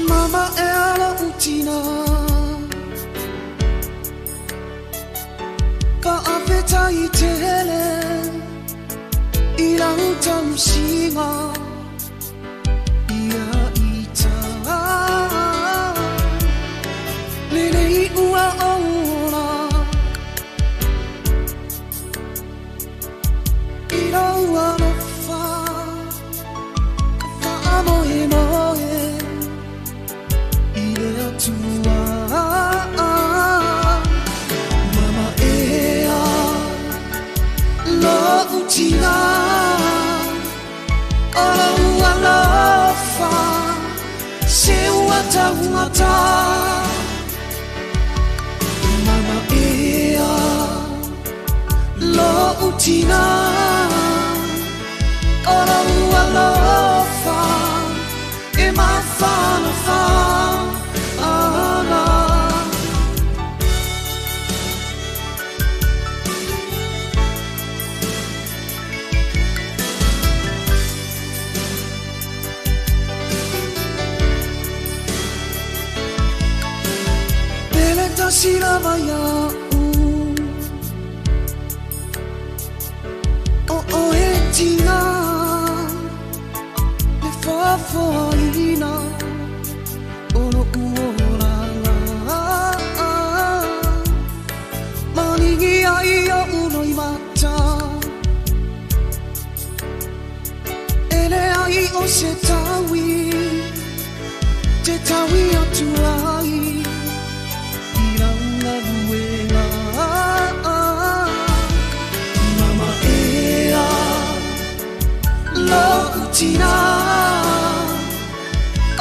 Mama e ala utina Ka awheta i te hele I lau tausinga Ia i tā Lele i ua ora I lau alofa Whaamoe moe i le atua. Mama ea lo'u tina o lou alofa se ua taugata. Mama ea lo'u tina o lou alofa e mafanafa ana. Pele tasi lava ia'u O oe tina Le faafoaina O lo'u olaga Maligi ai o'u loimata E leai o se taui Te taui atu ai I lau galuega. Mama ea lo'u tina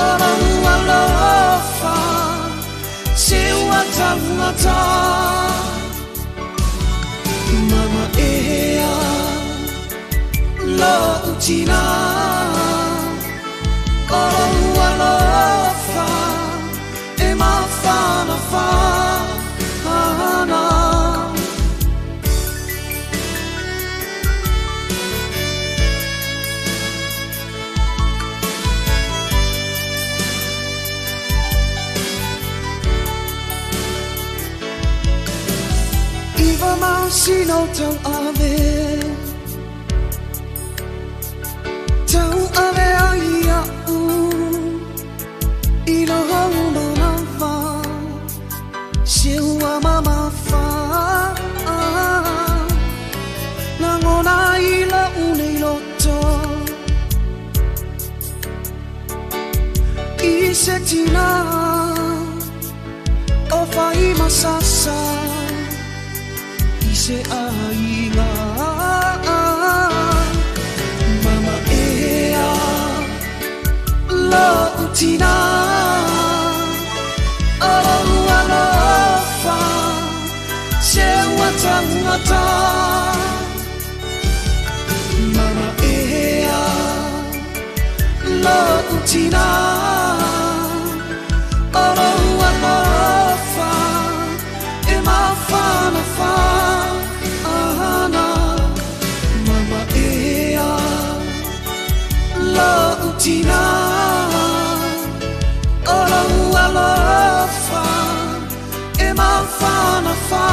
O lau alofa Se ua taugata. Mama ea lo'u tina O lau alofa E mafanafa ana. Iwa masina o tau ave Tau ave ai a'u I lou manawa Se ua mamafa Lagona i la'u nei loto. se tina o fai masasa i se aiga. Mama ea lo'u tina o lou alofa se ua taugata. Mama ea lo'u tina o lou alofa e mafanafana. Mama ea lo'u tina o lou alofa e mafanafana.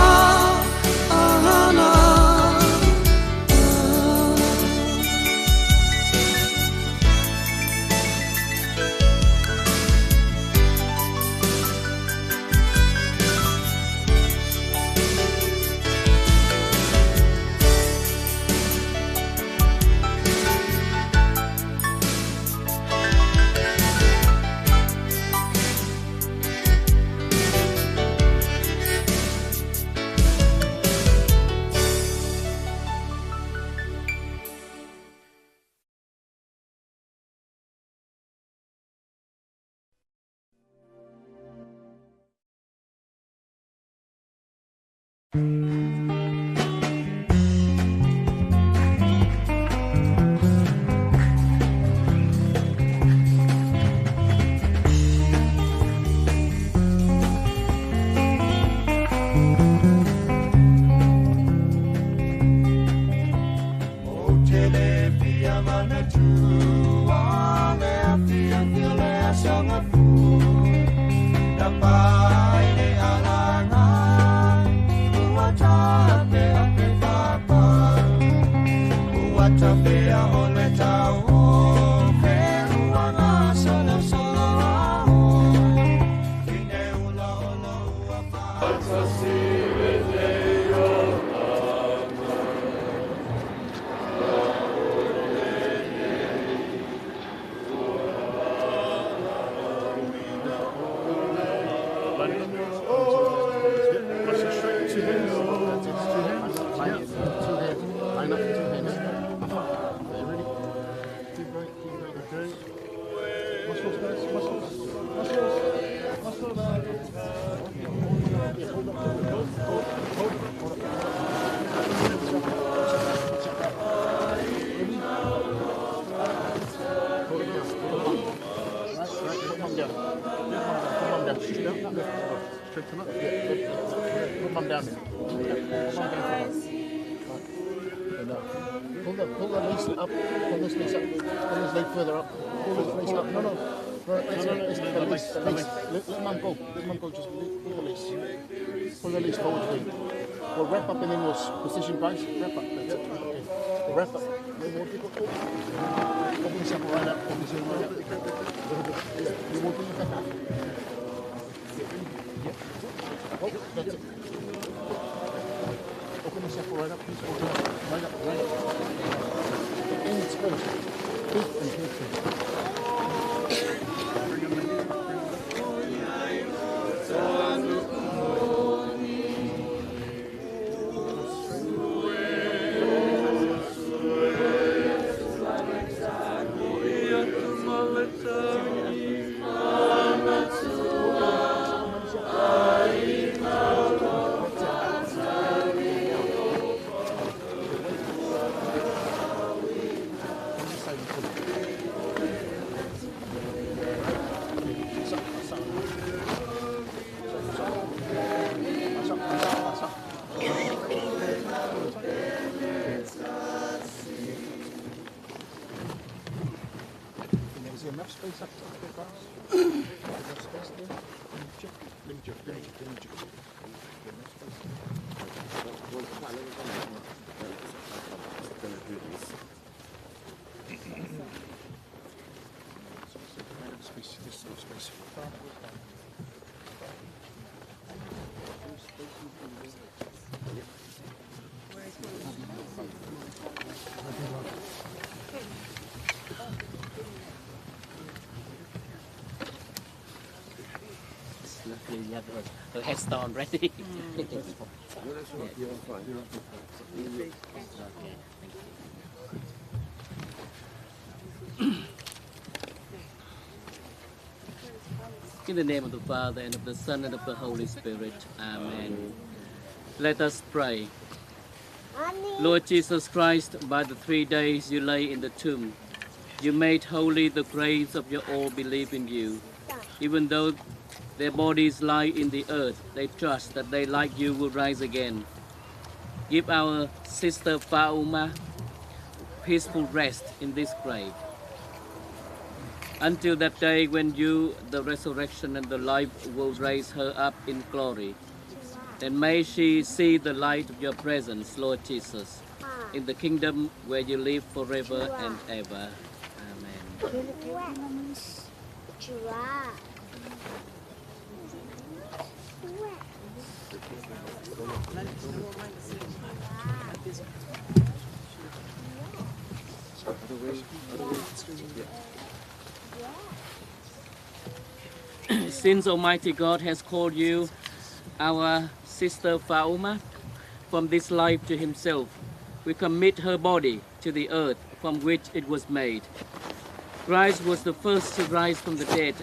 We'll wrap up and then we'll position guys. Wrap up, that's it. Okay. We'll wrap up. Open yourself right up. Open yourself right up. A little bit. Yeah. You will bring it back up. Yeah. Oh, that's it. Open yourself right up. Please open up. Right up. Right up. Ends first. Feet and head first. Hopefully you have her headstone ready. Okay, thank you. In the name of the Father, and of the Son, and of the Holy Spirit. Amen. Let us pray. Lord Jesus Christ, by the 3 days you lay in the tomb, you made holy the graves of your all believe in you. Even though their bodies lie in the earth, they trust that they, like you, will rise again. Give our sister Fauma peaceful rest in this grave. Until that day when you, the resurrection and the life, will raise her up in glory. And may she see the light of your presence, Lord Jesus, in the kingdom where you live forever and ever. Amen. Since Almighty God has called you, our sister Fauma, from this life to himself, we commit her body to the earth from which it was made. Christ was the first to rise from the dead,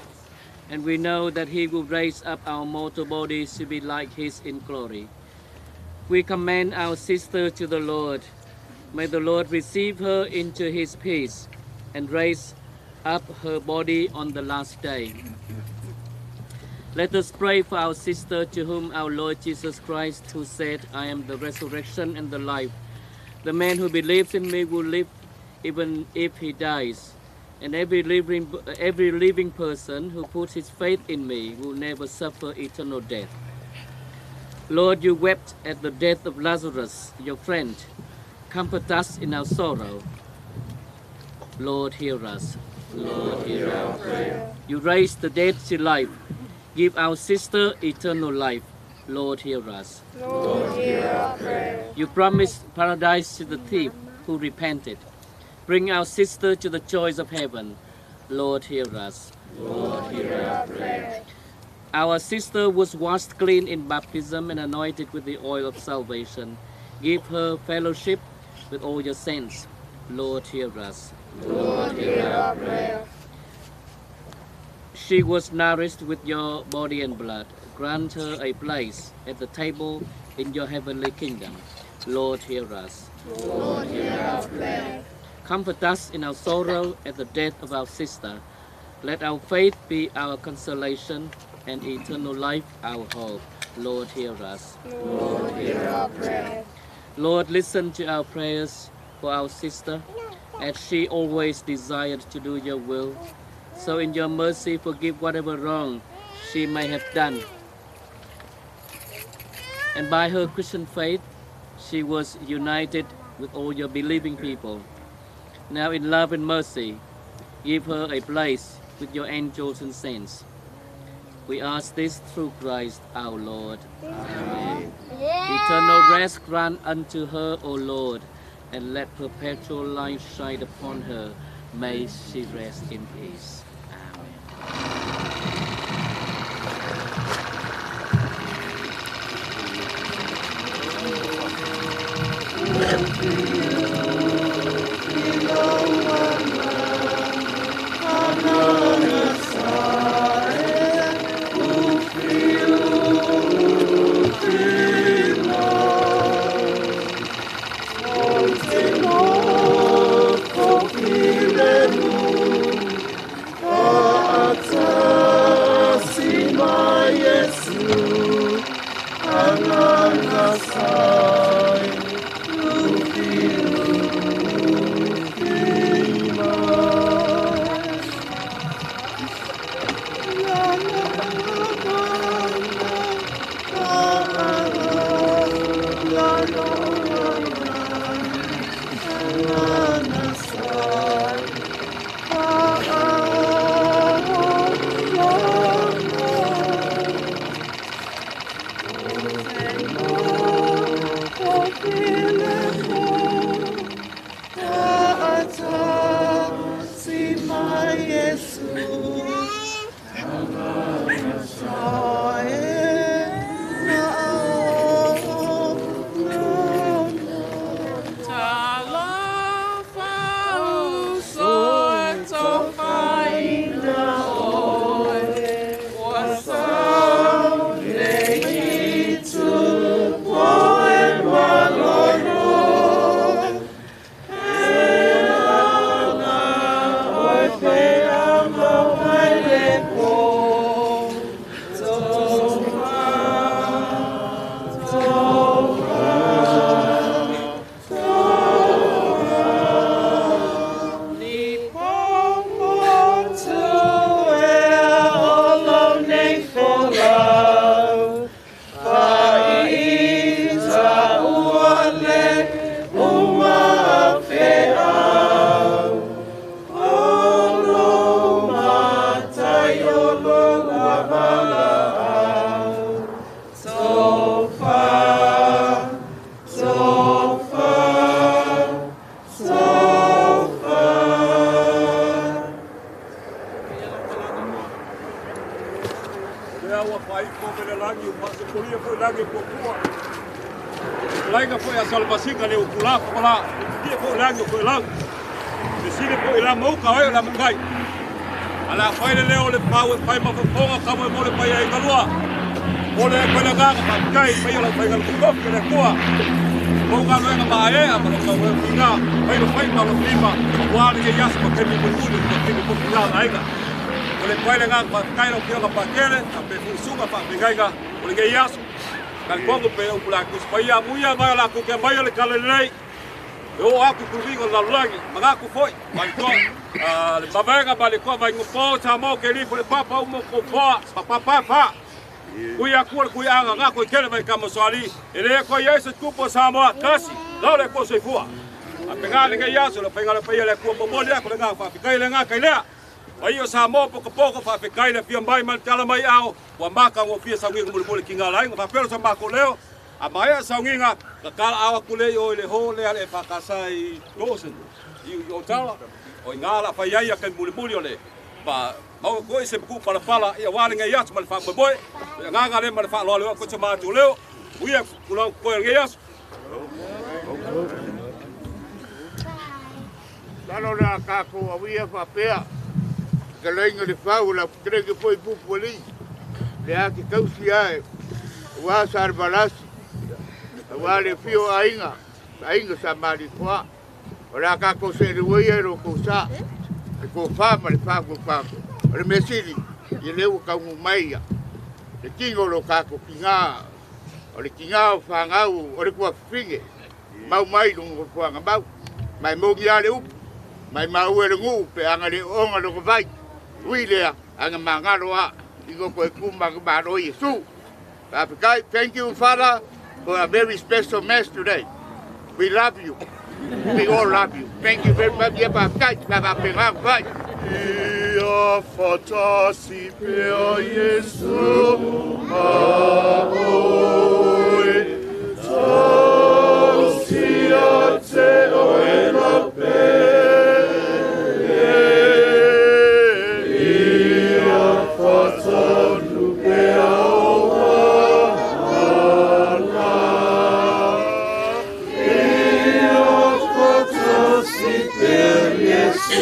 and we know that he will raise up our mortal bodies to be like his in glory. We commend our sister to the Lord. May the Lord receive her into his peace and raise up her body on the last day. Let us pray for our sister, to whom our Lord Jesus Christ, who said, I am the resurrection and the life. The man who believes in me will live even if he dies. And every living person who puts his faith in me will never suffer eternal death. Lord, you wept at the death of Lazarus, your friend. Comfort us in our sorrow. Lord, hear us. Lord, hear our prayer. You raised the dead to life. Give our sister eternal life. Lord, hear us. Lord, hear our prayer. You promised paradise to the thief who repented. Bring our sister to the joys of heaven. Lord, hear us. Lord, hear our prayer. Our sister was washed clean in baptism and anointed with the oil of salvation. Give her fellowship with all your saints. Lord, hear us. Lord, hear our prayer. She was nourished with your body and blood. Grant her a place at the table in your heavenly kingdom. Lord, hear us. Lord, hear our prayer. Comfort us in our sorrow at the death of our sister. Let our faith be our consolation and eternal life our hope. Lord, hear us. Lord, hear our prayer. Lord, listen to our prayers for our sister, as she always desired to do your will. So in your mercy, forgive whatever wrong she may have done. And by her Christian faith, she was united with all your believing people. Now in love and mercy, give her a place with your angels and saints. We ask this through Christ our Lord. Amen. Eternal rest grant unto her, O Lord, and let perpetual light shine upon her. May she rest in peace. Amen. lea ua faaifo melelagi ua faasopolia foʻi lagi puapua. Laiga foʻi a salamasiga le upula foʻola. Tia foʻi lagi o foʻi Fesili foʻi la mauka oe o la makai. Ala fai le leo le pau e fai mafofoga ka moe mo le paia i kalua. O le koe le gaga faafetai pai o lau faiga le totofi le Atua. Kou galuega maaea ma lou taueo tiga, fai lo fai ma lo lima, ua le kei aso ma taimi mulimuli ma taimi potuga o aiga. O le koe le gaga faafetai lau Afioga Patele, a pe fuisuga faafegaiga o le kei aso. Talitonu pe upu la tusi paia muia mai o latou ke mai o le tala lelei. E oo atu i tuluiga o le lalolagi, manatu foi, ma le toa, le mavaega ma le toa vaigopō, Samoa ke lifo le papa umo kopoa, pa pa. Kui aku le kui anga ngā koe kele mai kama soali, e le koe ia se tupo Samoa, kasi, lau le kua soifua. A penga le ngai aso, le whainga le paia le kua momoli ako le ngā whawhikai le ngā kai lea. Mai o Samoa poka poko whawhikai le fia mai ma le tala mai ao, ua maka ngō fia saungiga mulimuli ki ngā lainga, whawhelo sa mako leo, a maea saungiga, ka kala ao aku le o i le ho lea le e whakasa i Dawson, i Otawa, o i ngā la whai ai a kai mulimuli o le. Pa, mau koe se puku pala pala, ia wā le ngai aso ma le whaamoemoe, ia ngā le ma le whaaloa leo koe te mātu leo, uia kulau koe le ngai aso. Lalo le a kākou awia whapea, ka leinga le whau la treke foi pupu ali, le a ke kausi ae, ua sa le balasi, ua le fio ainga, ainga sa mali koa, o le a kākou se le uia e ro kou sa, le ko wha ma le wha ko wha. O le mesili, i le ua kaungu mai ia, le kingo lo kākou ki ngā, o le ki ngā o whangau, o le kua whinge, mau mai lungu ko whanga mau, mai mongi a le upu, mai mau e le ngu, pe anga le onga lo ko vai, ui lea, anga mangalo a, i ngoko e kuma ka maro i Yesu. Thank you, Father, for a very special mass today. We love you. We all love you. Thank you very much. Ia fatasi pea Yesu a oe, tausia te oe la pele. Ia fatanu pea o ala. Ia fatasi pea Yesu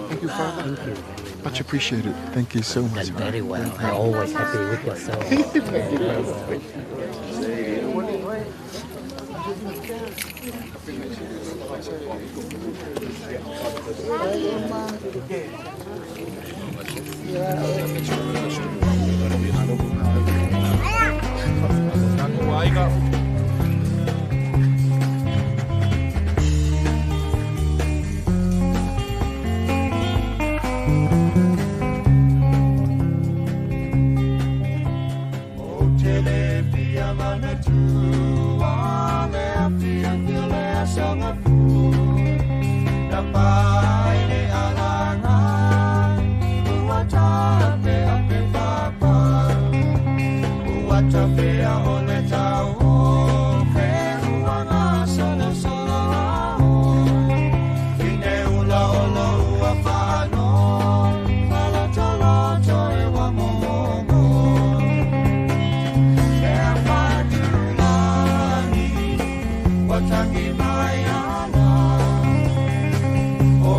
Thank you, Father. Thank you. Much appreciated. Thank you so much. Done very well. I'm always happy with yourself. Thank you. O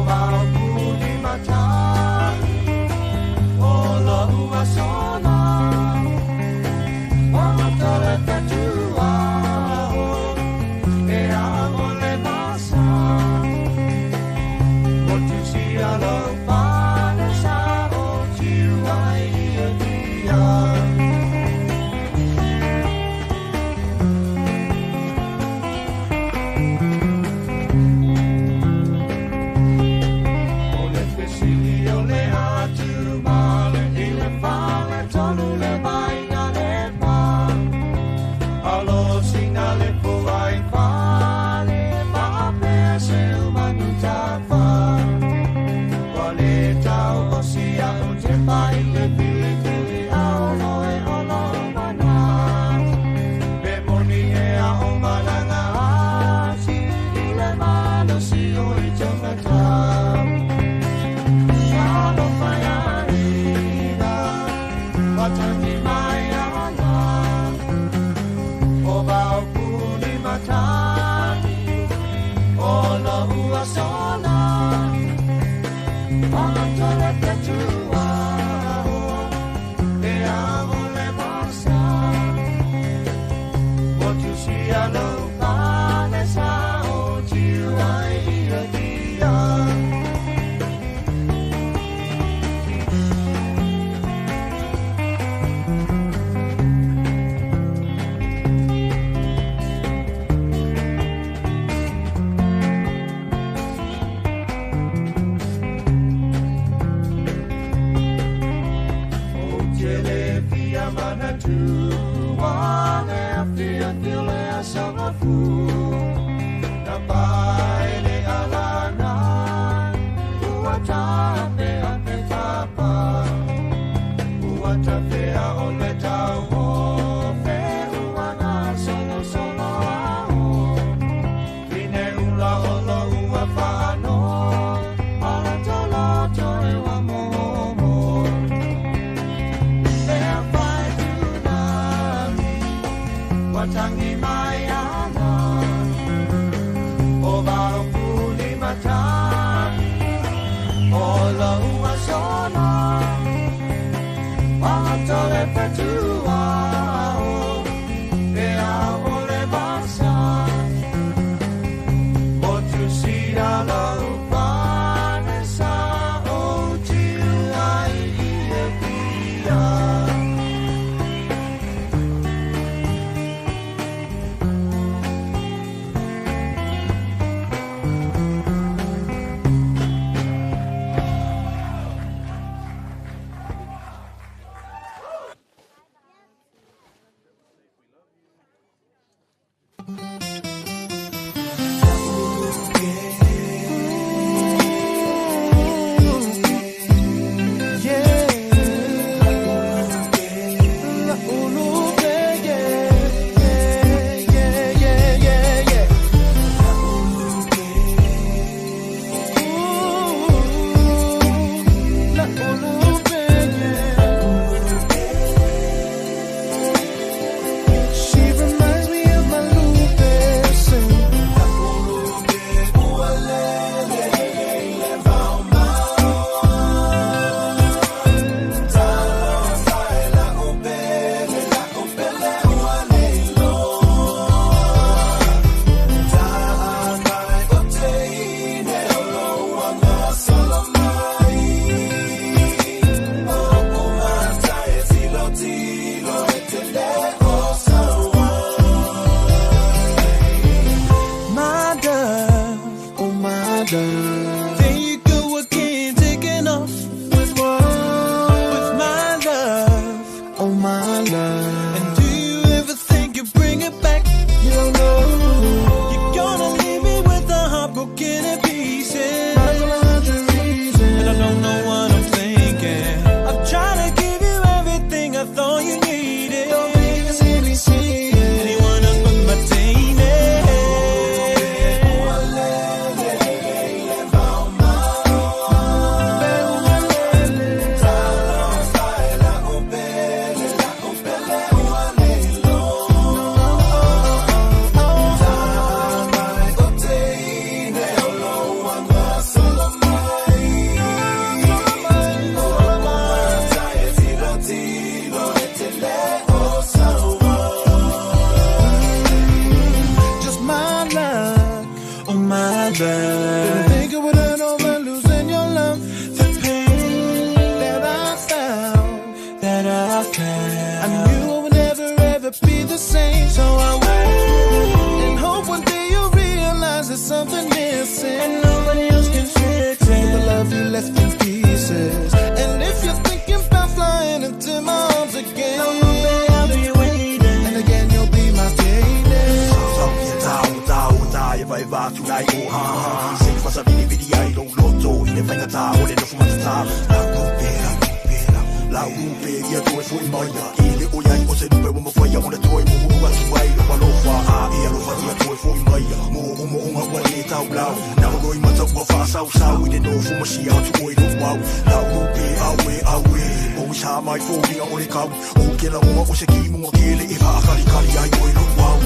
si o i tangata. Alofa ia ina, watangi mai ana, o vau puni matani, o lo ua sola, Atole petua, e amo le masa, o tu si alo pane sa o tiu ai ia dia. Watangi mai ana, o vau puni matani, o lo ua sola, atole petua o, e au o le vasa, o tu si alo pane sa o tiu ai ia pia. She reminds me of my Lupe, sing. My dove, oh my dove. There you go again, taking off with what? With my love, oh my love. And do you ever think you bring it back? You don't know. You're gonna leave me with a heart broken in pieces. Might as well 100 reasons. And I don't know what I'm thinking. I'm trying to give you everything I thought you needed. Don't think you can see me see it. Anyone else but my demon. Just my luck, oh my love. Didn't think I would end over losing your love. The pain that I found, that I found. I knew I would never ever be the same. So I wait and hope one day you'll realize there's something missing, and nobody else can fix it. The love you left in pieces. And if you're thinking about flying into my arms again, no, no, I'll be waiting. And again you'll be my baby. Vai va tu nai o ha ha. Se fa sa vini vidi ai lo loto i le faingata o le nofu matatalo. La lupe, la lupe, la Lau lupe ia toe fo'i maia E le o iai o se lupe ua mafaia Ona toe mumu atu ai Lou alofa a e alofa ia toe fo'i maia Mo o mo onga ua le taulau Na o mata ua faasausau I le nofo masia atu oi lou au Lau lupe aue aue O isa mai fōliga o le kau O ke lagoga o se kimuga kele E faakalikali ai oi lou au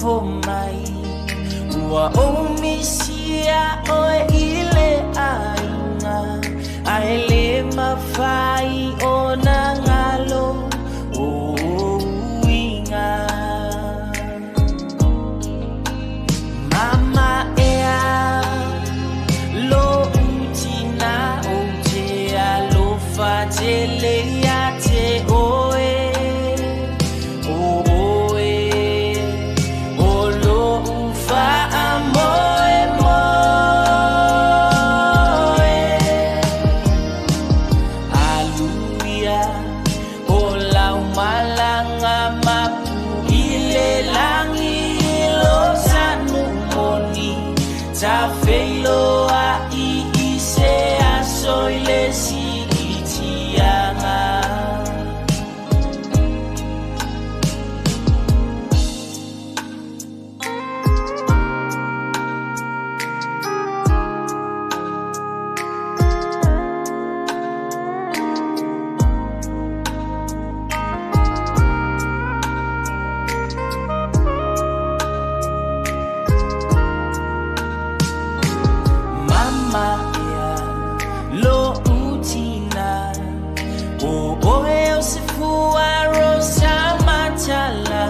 nofo mai. Ua ou misia oe i le aiga, ae le mafai ona galo o uiga. Mama ea lo utina ou te alofa tele ia te oe. O oe o lo ufa a moe moe. Aluia o lau malanga mapu i le langi lo sanu moni. Ta feiloa i i se aso i le siitiaga. Mama ea lo utina o oe o se fua rosa matala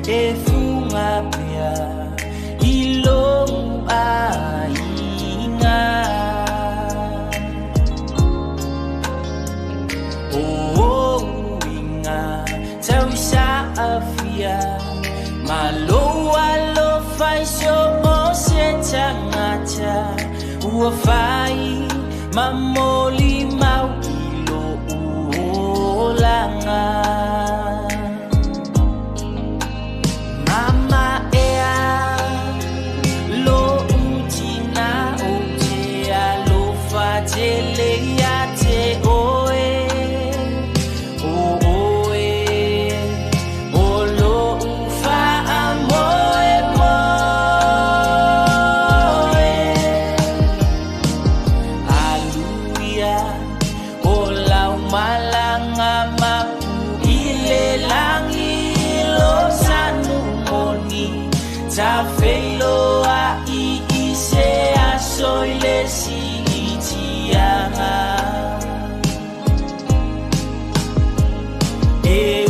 e funga pea i lo aiga. O uiga tausa afia ma lo alofa i so o se tagata ua fai ma moli mau i lo olaga. Mama ea lo utina o te alofa tele ia te oe. O oe o lo ufa a moe moe. Aluia o lau malanga mapu i le langi lo sanu moni. Ta feiloa i i se aso i le siitiaga. E